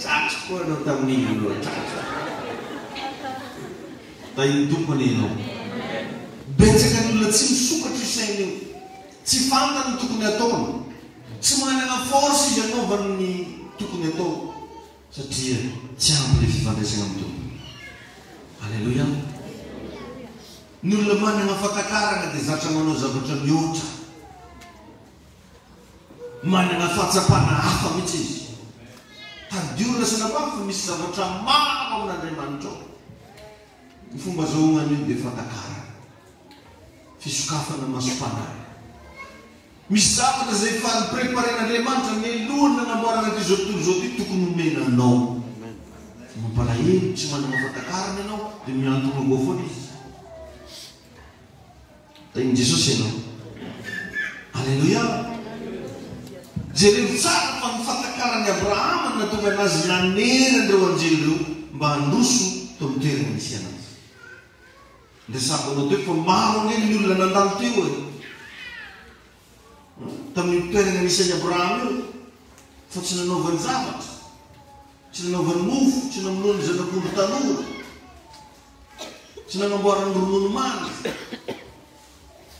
Speaker 1: Tratry koa anao tamin'iny aloha tratry. Tahin'ny Tompo anie ianao. Betsaka ny olona tsy misokatra io saina io. Tsy fantany ny tokony hataony. Tsy manana force izy hanaovany ny tokony hatao satria tsy ampy ilay fifandraisana amin'ny Tompo. Aleloia. Ny olona manana fahatakarana dia zatra manao zavatra mihoatra. Manana fahatsapana hafa mihitsy izy. Tadidio ry lasanabavy fa misy zavatra maro amin'Andriamanitra ao. Ny fomba azahoana an'io dia fahatakarana. Fisokafana masom-panahy. Misy zavatra izay efa ni-preparen'Andriamanitra mialohan'ny nanamboarana ity izao tontolo izao ity tokony homena anao. Mampalahelo, tsy manana fahatakarana ianao dia mihantona goa foana izy. Tahin'i Jesosy ianao. Aleloia! Jereo tsara fa ny fahatakaran'i Abrahama no nahatonga anazy nanery an'ireo anjely ireo mba handroso teo amin'ny toerana nisy anazy. Niresahako anao teo fa maro anie ny olona nandalo teo e! Tamin'io toerana nisy an'i Abrahama io, fa tsy nanaovany zavatra, tsy nanaovany mofo, tsy namonoany zanak'ondry tanora. Tsy nanamboarany ronono mandry.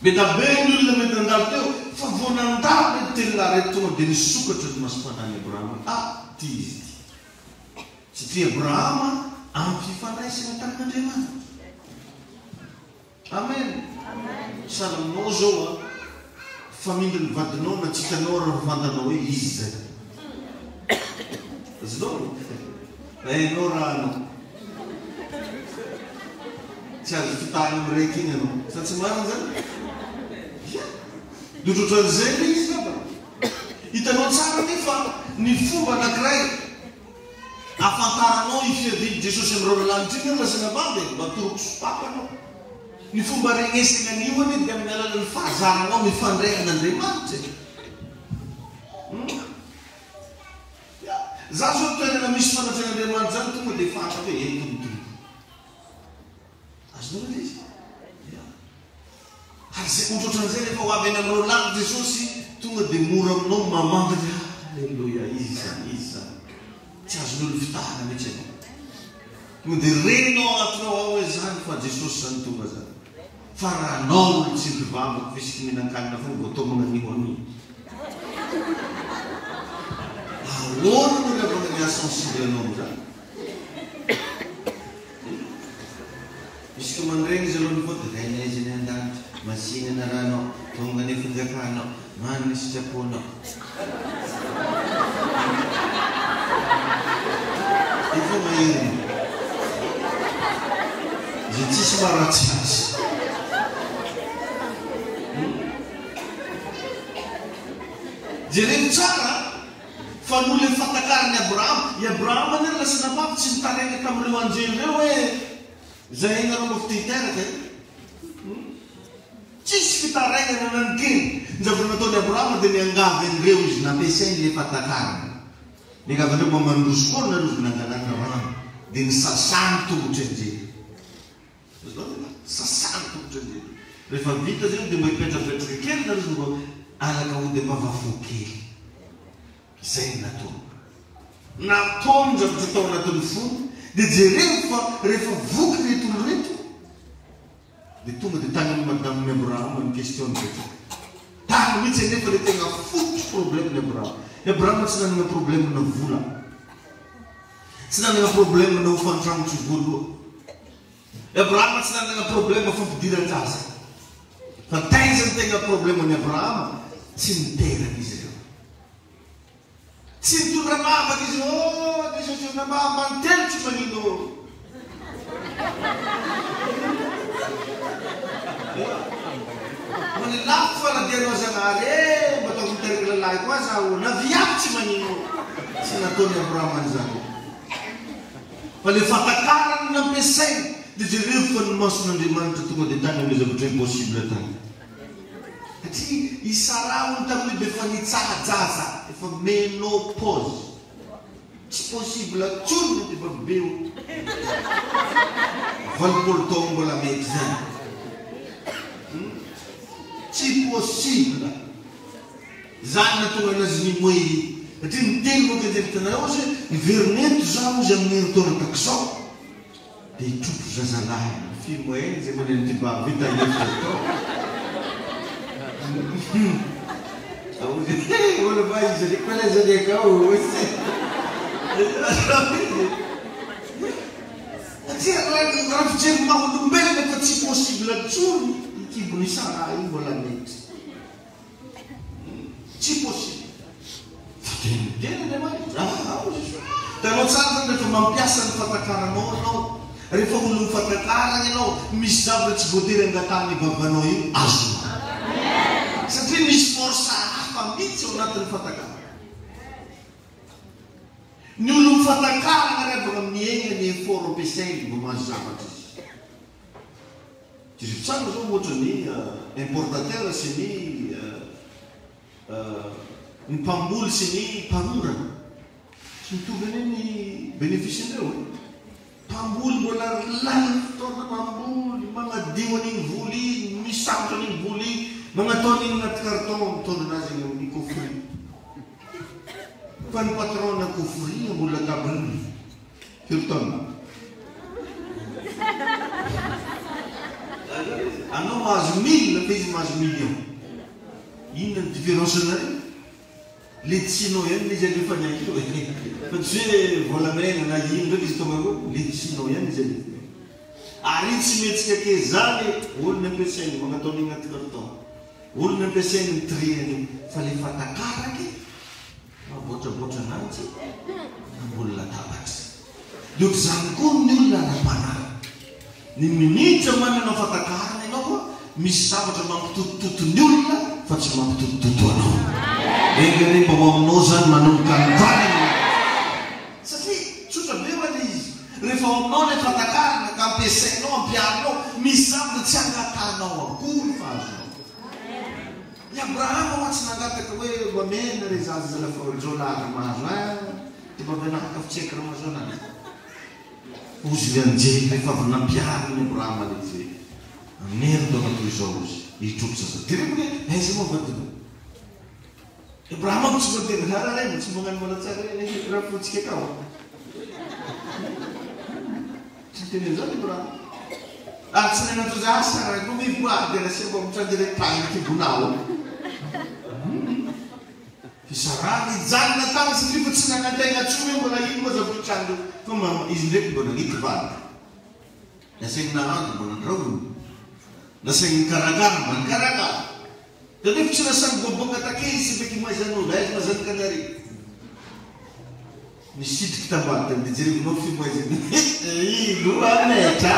Speaker 1: Be da be ny olona mety nandalo teo, fa vao nandalo ireto telolahy ireto tonga dia nisokatra ny masom-panahin'i Abrahama hoe, Ah, ity izy ity. Satria Abrahama ampy fifandraisana tamin'Andriamanitra. Amen. Sahala aminao izao an, famindrin'ny vadinao na tsy hitanao ary raha fantanao hoe izy izay. Azonao? Na ianao raha anao. Tsy azo fitahana amin'ny raiky iny ianao. Sa tsy marina izany? Ia. Dia ohatrohatran'izay ilay izy angamba. Hitanao tsara anefa ny fomba anankiray ahafantaranao io fiavian'i Jesosy amin'ireo lalanitra iny aloha lazaina vavy e, mba atoroko sopapa anao. Ny fomba regnesana an'io anie dia amin'ny alalan'ny fahazaranao mifandray amin'Andriamanitra e. Hum. Ya. Za zao toerana misy fanatrehan'Andriamanitra zany tonga dia fantako hoe eto ny Tompo. Azonao ve ilay izy? Ya. Ary izay ohatrohatran'izay rehefa ho avy any amin'ireo lanitra Jesosy, tonga dia mora aminao ny mamantatra hoe Aleloia, Izy izany, Izy izany. Tsy azon'olona fitahana mihitsy ianao. Tonga dia renao anatinao ao hoe izany fa Jesosy izany tonga izany. Fa raha anao olo tsy mpivavaka fa isika mihinan-kanina foana vao toa magnanio anio. Ahoana no ilazana ny hasensible anao amin'izany? Isika mandregny izy aloha nivoaka, Rainay izay any an-danitra, masìna ny anaranao, tonga ny fanjakanao, mano ny sitraponao. Efa mahery io. Izay tsisy maharatsy azy. Jereo tsara fa noho ilay fatakaran'i Abrahama, i Abrahama anie ry lasa nababo tsy nitaraina tamin'ireo anjely ireo hoe, Izay hainareo mba te hiteraka e! Tsisy fitarainana na ny kely. Ny zavatra nataon'i Abrahama dia niangavy an'ireo izy, nampiasainy ilay fatakarana. Niangavy an'ireo mba mandroso koa nareo izy nangalana rano, dia nisasany tongotry anjely. Azonao ve? Sasany tongotry anjely. Rehefa vita zay dia mba hipetrapetraka kely nareo zay mba alaka ody ambavafo kely. Zay ny nataony. Nataony ny zavatra tao anatin'ny fony dia jereo fa rehefa voky ireto olona ireto dia tonga dia tany amin'i madamin'i Abrahama ny question nipetraka. Tany mihitsy anefa ilay tena fototry problème-n'i Abrahama. I Abrahama tsy nanana problème-na vola. Tsy nanana problème-na hofan-trano tsy voaloa. I Abrahama tsy nanana problème fampidiran-jaza. Fa taiza ny tegna problème-n'i Abrahama? Tsy niteraka izy ireo. Tsy nitondra vavaka izy ireo, oh Jesosy ô, na mba mantelo tsy magnino ô. Mbola lafo faladianao Zagnahary e, mba ataovy miteraka lalahy koa zaho ô, na viavy tsy magnino ô. Tsy nataon'i Abrahama an'izany. Fa le fatakarany nampiasainy dia jereo fa ny mason'Andriamanitra tonga dia tany amin'ilay zavatra impossible tany. Satria i Sarah hono tamin'io dia efa nitsaha-jaza, efa ménopause. Tsy possible tsony ny efa be io. 80 taogno mbola mety zany. Tsy possible. Zany nahatonga anazy nimoehy. Satria niteny manko anjely hitanareo ozy hoe miverina eto za ozy amin'ny herintaona takizao dia hitrotro zazalahy. Film eny zay maneno ty bavy vita hevitra tao. Ozy he olo va izy ry koa laiza ry akao ozy. Satria raha fijery maha olombelona efa tsy possible tsony i kibon'i Sarah io mbola mety. Tsy possible. Fa dia miteny Andriamanitra, ah, hoy Jesosy. Hitanao tsara izany rehefa mampiasa ny fatakaranao ianao, rehefa olon'ny fatakarana ianao, misy zavatra tsy voatery angatahan'ny vavanao io, azonao. Satria misy force hafa mihitsy ao anatin'ny fatakarana. Ny olon'ny fatakarana ry havana mihena ny effort ampiasainy vao mahazo zavatra izy. Jereo tsara zao ohatra ny importateur sy ny ny mpamboly sy ny mpanondrana. Tsy mitovy anie ny benefice-ndreo e. Mpamboly mbola lany fotoana mamboly, magnadio an'igny voly igny, misambotra an'igny voly igny, magnatao an'igny anaty carton, mitondra anazy egny amin'ny coffret. Fa ny patron-na coffret ambony latabatra igny. Firy taona? Anao mahazo mille fa izy mahazo million. Inona ny différence anareo? Le tsinao ihany le izy alefany akeo e. Fa tsy hoe volamena na ino ndraiky izy tonga akeo, le tsinao ihany izy alefany akeo. Ary io tsy mihetsika kely zany e, olona ampiasainy magnatao an'igny anaty carton. Olona ampiasainy mi-trier an'io fa le fatakaraky Mabotrabotra ananjy ambony latabatra. Dia ohatr'izany koa ny olona ara-panahy. Ny minitra manana fatakarana ianao, misy zavatra mampitotototo ny olona fa tsy mampitotototo anao. Enga anie mba ho aminao izany manomboka androany ianao. Satria tsotra be ho'a ilay izy. Rehefa ao aminao ilay fatakarana ka ampiasainao, ampiharinao, misy zavatra tsy angatahanao akory fa azonao. I Abrahama hoa tsy nangataka hoe mba mena re zaza zala fa jolary mahazo ein de mba mena haka fitseka ramazona an! Hozy ny anjely rehefa avy nampiharin'i Abrahama ilay izy hoe amin'ny herintaona toy izao hozy hitrotro zaza jereko hoe aiza moa vadinao I Abrahama moa tsy mba niteny zara re tsy magnano malatsara re raha fotsika akao Tsy niteny an'izany i Abrahama. Ary tsy nanatso azy, Ah, Sara, no mivoady ana sy mba mitranga tany an-kibonao. Fa Saraha nijanona tany satria fa tsy nanantegna intsony hoe mbola ino moa zavatra hitranga eo. Fa mba izy ndraiky mba nahita vady. Nasainy nahandro mba nandrahoina. Nasainy nikarakara mba nikarakara. Kanefa tsy lasa niboaboaka take izy sy ndraiky maizan'olo. Aiza mazanakanareo? Nisitriky tambadika dia jerevinao film aiza ny eh ilo ametra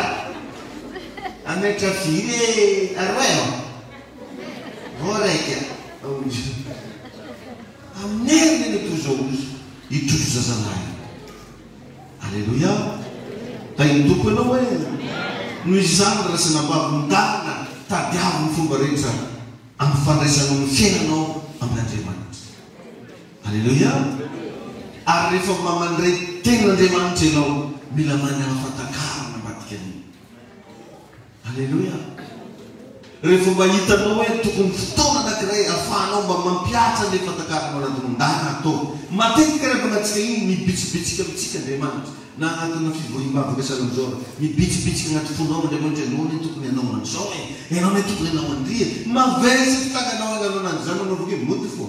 Speaker 1: ametra firy e aroe ô vao raika hoy amin'ny heriny anie toy izao ozy hitrotro zazalahy Aleloia Tahin'ny Tompo ianao e Noho izany ry rasanabavy midalina tadiavo ny fomba rehetra ampifandraisanao ny fiainanao amin'Andriamanitra Aleloia! Ary rehefa mba mandray tenin'Andriamanitra ianao, mila manana fatakarana ambadika an'iny. Aleloia! Rehefa mba hitanao hoe tokony fotoana anankiray ahafahanao mba mampihatra an'ilay fatakarinao anatinao, ndana ataovy. Matetika rehefa anatsika iny, mibitsibitsika amintsika Andriamanitra, na anatina fivoriam-bavaka sahala amin'izao ary, mibitsibitsika anaty fonao Andriamanitra, ianao anie tokony hanao an'izao e, ianao anie tokony hanao an'ry e. Mavesatra ny tagnanao hagnanao an'izany, manao avy eo, mody fo.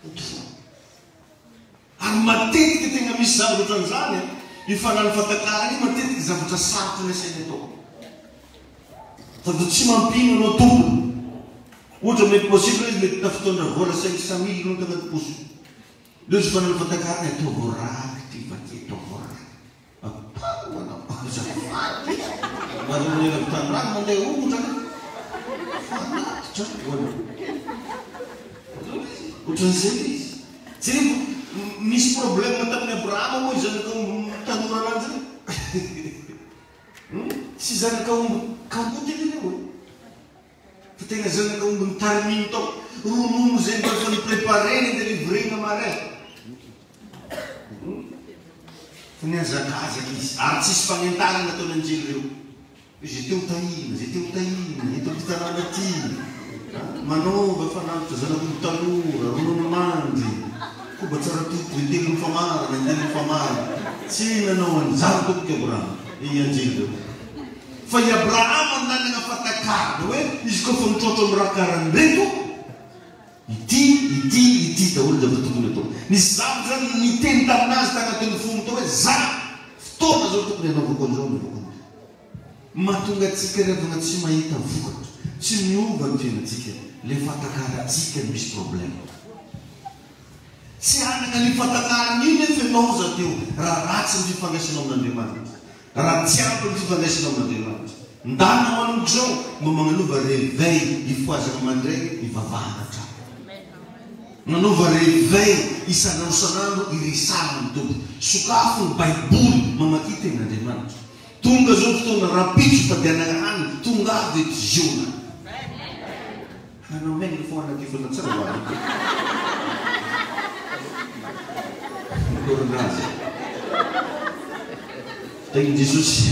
Speaker 1: Mody fo. Ary matetika tegna misy zavatra otran'izany an, io fanano fatakarana io matetika zavatra sarotra ny asainy atao. Sady tsy mampino anao tompony. Ohatra mety possible izy mety tafitondra vola 500 mille anao tagnaty paosiny. Leo izy fanano fatakarana ataovy rakitra io fa ty ataovy rakitra. Ampano anao azafady Nareo ela avy tamin'ny mandeha ongotra ka Fanatitra ho anao Ohatran'izay ilay izy Jereo nisy problème tamin'i Abrahama moa io zanak'aomby tanora ananjy io Tsy zanak'aomby kamboty anie ireo e Fa tena zanaka omby nitariminy tao. Ronono izay mba efa ni-preparer-na ni-délivrer-na marin. Fa nihazakazaka izy. Ary tsisy fanentanana nataon'ny anjely ireo. Hoe izay te ho tahina, izay te ho tahina, eto amin'ity tanàna ity. Manaova fanatitra zanak'omby tanora, ronono mandry, koba tsara toto, intelon'ny famarana, intelon'ny famarana. Tsy nanao an'izany tompoko i Abrahama, i anjely ireo. Fa i Abrahama nanana fatakarana hoe izy koa fa mitrotro amin'ny raha karan'ireto, ity, ity, ity daholo ny zavatra tokony hatao. Nisy zavatra zany niteny taminazy tagnatin'ny fony tao hoe za, fotoana zao tokony hanaovako an'izao, hanaovako an'izao. Mahatonga antsika ry havana tsy mahita vokatra, tsy miova ny fiainantsika, le fatakarantsika no misy problème. Tsy hanana an'io fatakarana io nefa ianao zateo raha ratsy ny fifandraisanao amin'Andriamanitra. Raha tsy ampy ny fifandraisana amin'Andriamanitra. Ndana manomboka izao mba magnanova réveil hifohazana mandray hivavahana hatrany. Manaova réveil isan'andro isan'andro hiresahana amin'ny Tompo. Sokafo ny baiboly mamakia tenin'Andriamanitra. Tonga izao ny fotoana rahampitso fadianana hanina, tongava eto Ziona. Hanao mail foana aty foana tsara ho avy. Mikorondraza. Tahin'i Jesosy.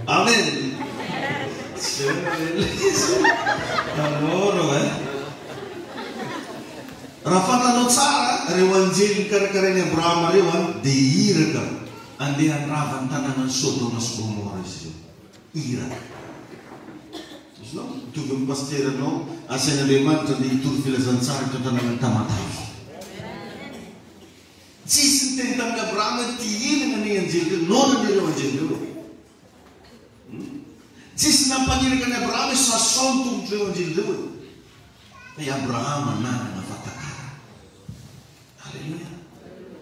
Speaker 1: Amen. Alors, eh. Raha fantanao tsara ireo anjely nokarakarain'i Abrahama ireo dia iraka andeha handrava ny tanànan'i Sodoma sy Gomora izy ireo. Iraka. Azonao? Mitovy amin'ny pasiteranao asain'Andriamanitra andeha hitory filazantsara eto an-tanànan'i Tamatave. Tsisy niteny tamin'i Abrahama hoe ty inona anie anjely ireo, noana anie ireo anjely ireo e. Hmm? Tsisy nampaniraka an'i Abrahama hoe sasao ny tongotr'ireo anjely ireo e. Fa i Abrahama nanana fatakarana. Aleloia!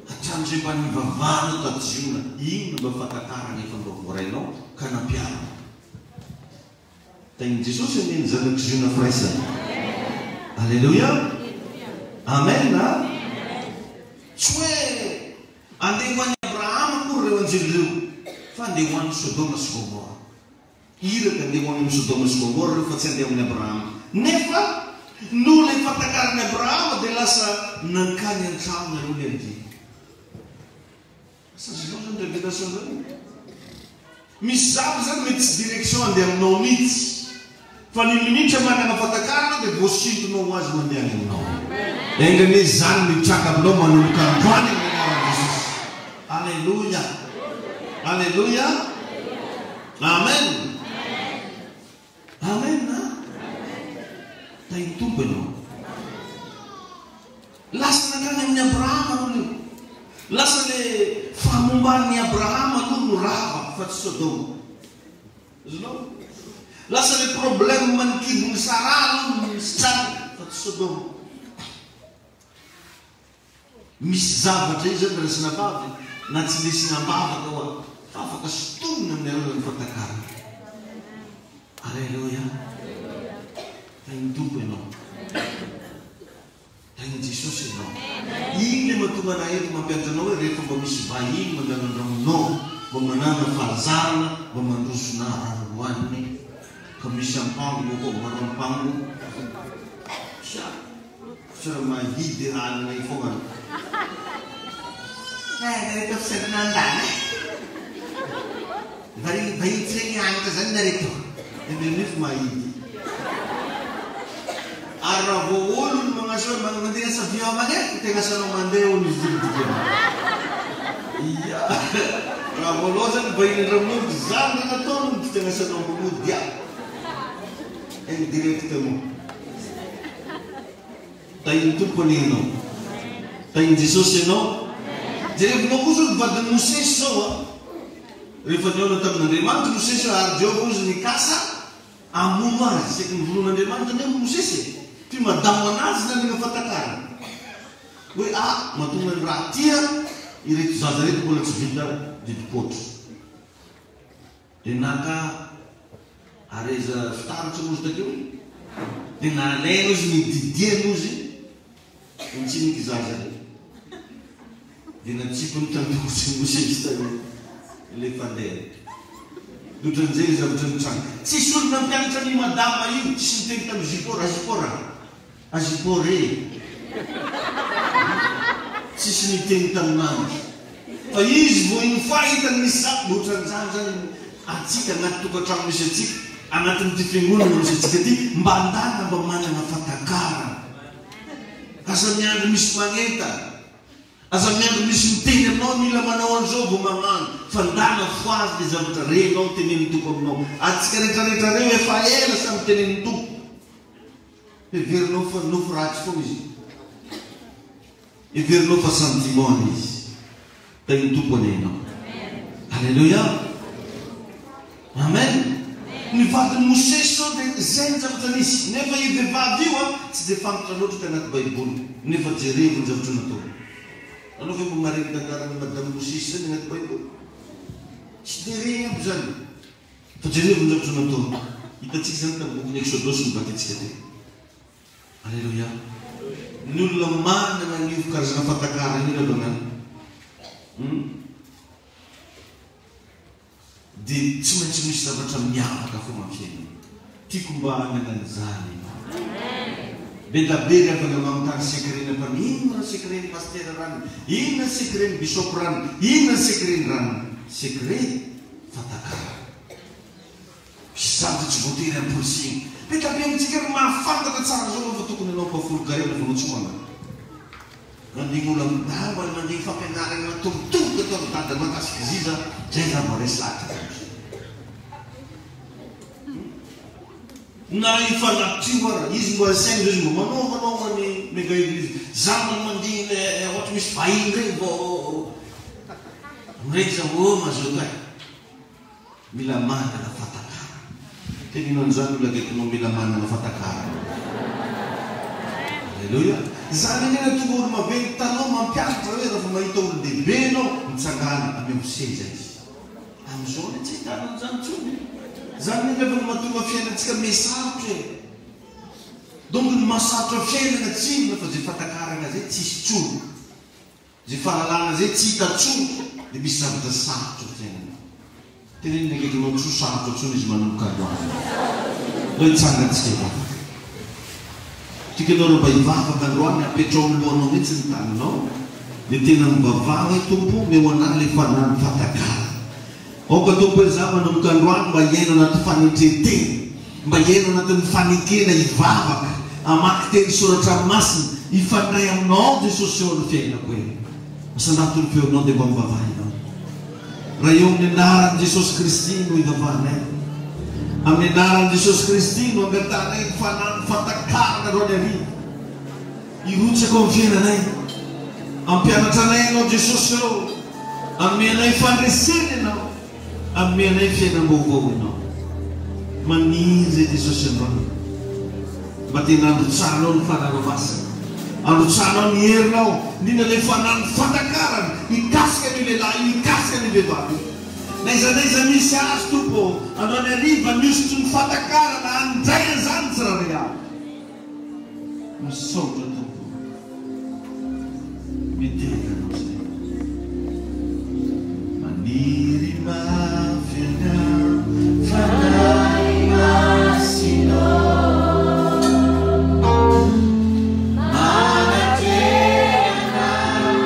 Speaker 1: Hatramin'izay mba nivavahanao tato Ziona, inona mba fatantarana efa mba voarainao ka nampiharinao? Tahin'i Jesosy anie ny zanak'i Ziona firaisana. Aleloia! Amen a! Tsy hoe andeha ho an'i Abrahama akory ireo anjely ireo, fa andeha ho an'i Sodoma sy Gomora. Iraka andeha ho any amin'i Sodoma sy Gomora ireo fa tsy handeha amin'i Abrahama. Nefa noho ilay fahatakaran'i Abrahama dia lasa nankany an-tranony aloha ilay andiany. Asa azonao izany révélation izany? Misy zavatra izany mety tsy direction handeha aminao mihitsy. Fa ny minitra manana fahatakarana dia voasintonao ho azy mandeha any aminao. Enga anie izany no hitranga aminao manomboka androany amin'ny anaran'i Jesosy. Aleloia! Aleloia! Amen! Amen! Tahin'ny Tompo ianao. Lasa nankany amin'i Abrahama aloha io. Lasa le fahomban'i Abrahama aloha no rava fa tsy Sodoma. Azonao? Lasa le problème ny kibon'i Sarah aloha no nisitranina fa tsy Sodoma. Misy zavatra io zany raisina vavy na tsy ndesina ambavaka hoa fa afaka sintomina amin'ny alalan'ny fatakarana. Aleloia. Tahin'ny Tompo ianao. Tahin'i Jesosy ianao. Iny le mahatonga anah eto mampianatra anao hoe rehefa mba misy vahiny mandalo an-dramonao mba manana fahazarana mba mandroso na rano hohaniny ka misy ampango moa koa maro ampango. Tsia. Tsara mangidy hanina io fogna. Eh, nareo tafisarina andana eh. Vahiny vahiny tsy regny hanitra zany nareo to. Dia nefo mahidy. Ary raha vao olo no magnasa hoe mandeha asa vieux manefo tegna asanao mandeha olo izy dikidikiny. Ia. Raha vao anao zany vahiny andramody zany no nataony tsy tegna asanao mamody a. Indirectement. Tahin'ny Tompo anie ianao. Tahin'i Jesosy ianao. Jerevinao koa zao ny vadin'i Mosesy zao a. Rehefa nihaona tamin'Andriamanitra Mosesy ary Jehovah hozy nikasa hamono azy. Saika novonoin'Andriamanitra anie Mosesy e. Ty madamo anazy nanana fatakarana. Hoe ah, mahatonga ny raha tia ireto zaza ireto mbola tsy vita didim-poatra. Dia naka hareza fitaratra moa izy takeo, dia nalainy ozy nididiany ozy nitsiniky zaza reo. Dia natsipiny tandrokotry Mosesy tany ilay fandehany. Ohatran'izay ny zavatra nitranga. Tsisy olona nampianatra an'i Madama io, tsisy niteny tamin'i Zipora, Zipora, Azipore e! Tsisy niteny taminany. Fa izy vao iny fahitany misy zany, ohatran'izany zany antsika anaty tokantrano misy antsika, anatin'ity fiangonana misy antsika ity, mba andana mba manana fatakarana. Aza miandry misy magnentana. Aza miandry misy miteny aminao mila manao an'izao vao magnano fa ndana fohazy le zavatra renao tenenin'ny Tompo aminao. Antsika retraretra reo efa ela samy tenenin'ny Tompo. Heverinao fa nofy ratsy foana izy io. Heverinao fa sentiment anie izy. Tahin'ny Tompo anie ianao. Alléluia. Amen. Ny vadin'i Mosesy zao dia izay ny zavatra nisy. Nefa io vehivavy io an, tsy dia fantatra loatra tany anaty Baiboly. Nefa jerevo ny zavatra nataony. Anao ve mba mahare ny tantaran'i Madame Mosesy zany anaty Baiboly? Tsy dia regny aby zany. Fa jerevo ny zavatra nataony. Hitantsika izany tamin'ny bokin'ny Eksodosy novakintsika teo. Aleloia. Ny olona manana an'io karazana fahatakarana io ry havana an, dia tsy maintsy misy zavatra miavaka foana amin'ny fiainana. Tiako mba hanana an'izany ianao. Be da be ry havana manontany secret-ny ampany, inona ny secret-n'ny pasitera ranona, inona ny secret-n'ny bishop ranona, inona ny secret-ny ranona. Secret? Fatakarana. Misy zavatra tsy voatery amporisihina. Be da be amintsika ry mahafantatra tsara zao anao fa tokony hanao ampahafolon-karena fa anao tsy manana. Mandigny olo amin-damba ny mandigny fampianaragna natombotomboka ataon'i dada mahakasiky ziza zay za vao resy lahatra tamizay. Na hifanatrio ara, izy mba asainy zao izy mba manaovanao any mega eglise. Za mba mandigny le ohatra misy vahiny regny vao Mirehitra za oh mazoto eh. Mila manana fatakarana. Teneno an'izany olona akaikinao mila manana fatakarana. Aleloia. Izany anie nahatonga olo maventy tanao mampianatra hoe raha vao mahita olon-dehibe ianao mitsangàna ameo seza izy. Amin'izao anie tsy ahitana an'izany intsony e. Izany anie rehefa no mahatonga fiainantsika miha-sarotra e. Donc ny mahasarotra fiainana tsy inona fa izay fatakarana izay tsisy intsony. Zay fahalalana zay tsy hita tsony dia misy zavatra sarotra ny fiainana. Teneno ny akaikinao tsy ho sarotra tsony izy manomboka androany. Ndao hitsangantsika hivavaka. Tiako ianao raha mba hivavaka androany apetrao amin'ny lohanao mihitsy ny tananao dia tena mivavaha hoe Tompo o omeo anah ilay fanahy ny fatakarana. Aoka Tompo hoe za manomboka androany mba hiaina anaty fanetren-tena, mba hiaina anatin'ny fanekena hivavaka, hamaky teny soratra masina, hifandray aminao Jesosy eo amin'ny fiainako e. Asandrato ny feonao dia mba mivavaha ianao. Raha eo amin'ny anaran'i Jesosy Kristy no ivavahanay. Amin'ny anaran'i Jesosy Kristy no angatahanay ny fanahin'ny fatakarana androany hariva. Hirotsaka ao amin'ny fiainanay. Hampianatra anay Ianao Jesosy ô. Hanome anay fandresena Ianao. Hanome anay fiainam-baovao Ianao. Maniry izay Jesosy androany. Mba tena handrotsahanao ny Fanahinao Masina. Handrotsahanao ny herinao, indrindra ilay Fanahin'ny fatakarana hikasika an'io lehilahy io, hikasika an'io vehivavy io. N'aiza n'aiza misy azy Tompo ô, androany hariva ny hosotry ny fatakarana handray an'izany tsirairay avy. Misaotra Tompo o. Midera Anao zahay. Maniry mafy anao Fanahy Masina ô. Manatreha anao.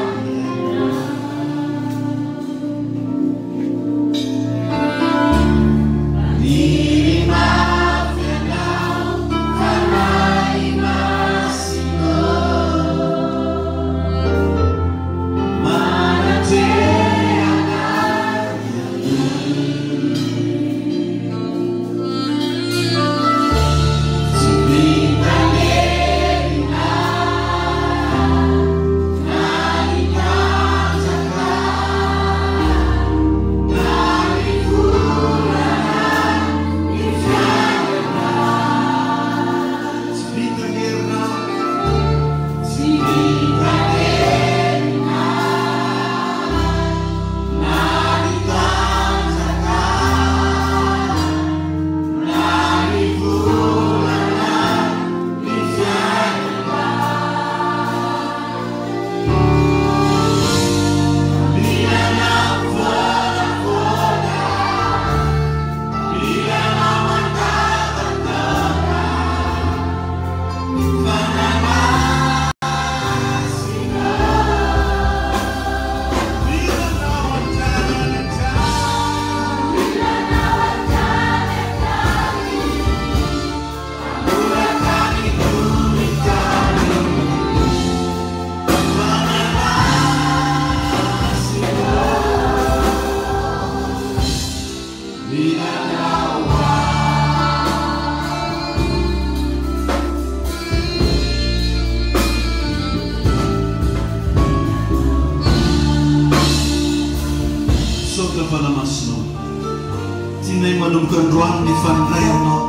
Speaker 1: manomboka androany ny hifandray Aminao.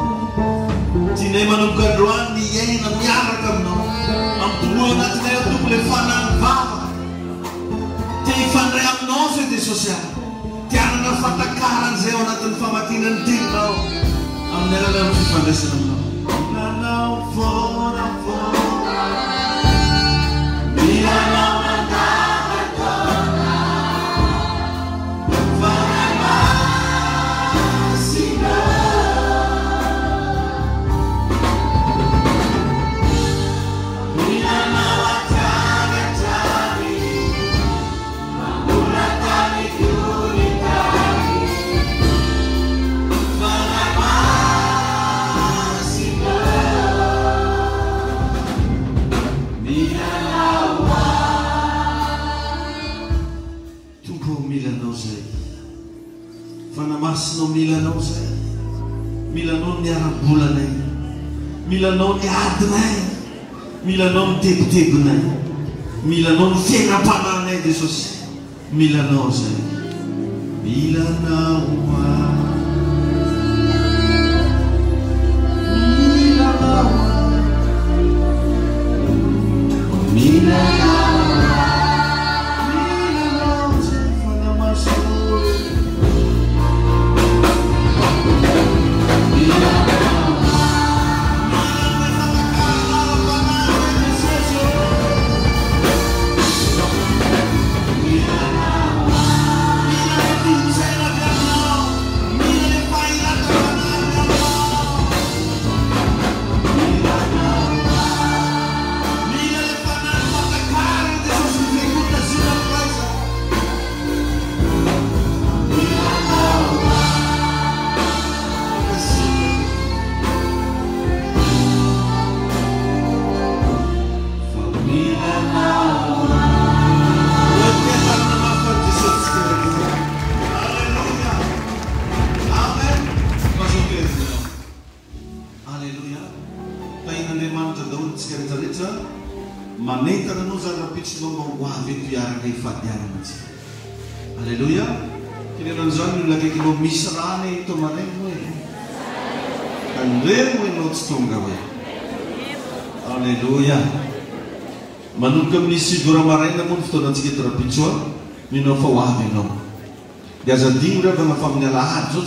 Speaker 1: Tianay manomboka androany ny hiaina miaraka Aminao. Ampitomboy ao anatinay ao Tompo ilay fanahy mivavaka. Te hifandray Aminao izay Jesosy a. Te hanana fahatakarana izay ao anatin'ny famakiana ny Teninao amin'ny alalan'ny fifandraisana Aminao. Nanao foana foana. Mila Anao mandava-taona. Fanahy Masina. Mila Anao hatrany hatrany. Mbola tany koa ny tany. Fanahy Masina. Mila Anao aho. Tompo ô mila Anao zahay. Fanahy Masina ô mila Anao zahay. Mila Anao ny ara-bolanay. Mila Anao ny adinay. Mila Anao ny tebitebinay. Mila Anao ny fiainam-panahinay Jesosy. Mila Anao zahay. Mila Anao aho. Mila Anao aho. Mila Anao aho. Mila Anao zay Fanahy Masina ô. Mila Anao aho. Mila ny fanjakana ara-panahy zay Jesosy ô. Mila Anao aho. Mila ny tolo-tsaina avy Aminao. Mila ny fahiratam-panahy avy Aminao. Mila Anao aho. Mila le fanahy fatakarana Jesosy ny fiangonana Ziona Firaisana. Mila Anao aho. Mankasitraka Fa mila Anao aho. Ohatry mafy an'i Jesosy tsika rehetra. Alléluia. Amen. Mazoto herinao. Aleloia! Tahin'Andriamanitra daholo tsika rehetra rehetra, manentana anao zany rahampitso ianao mba ho avy eto hiaraka hifadianana tsika. Aleloia! Teneno an'izany ny olona akaikinao misy rà anie eto maraina hoe e! Tandremo ianao tsy tonga hoe. Aleloia! Manomboka amin'ny 9 ora maraina moa ny fotoanantsika eto rahampitso a! Mino aho fa ho avy ianao. Dia aza adino ry havana fa amin'ny alahady izao.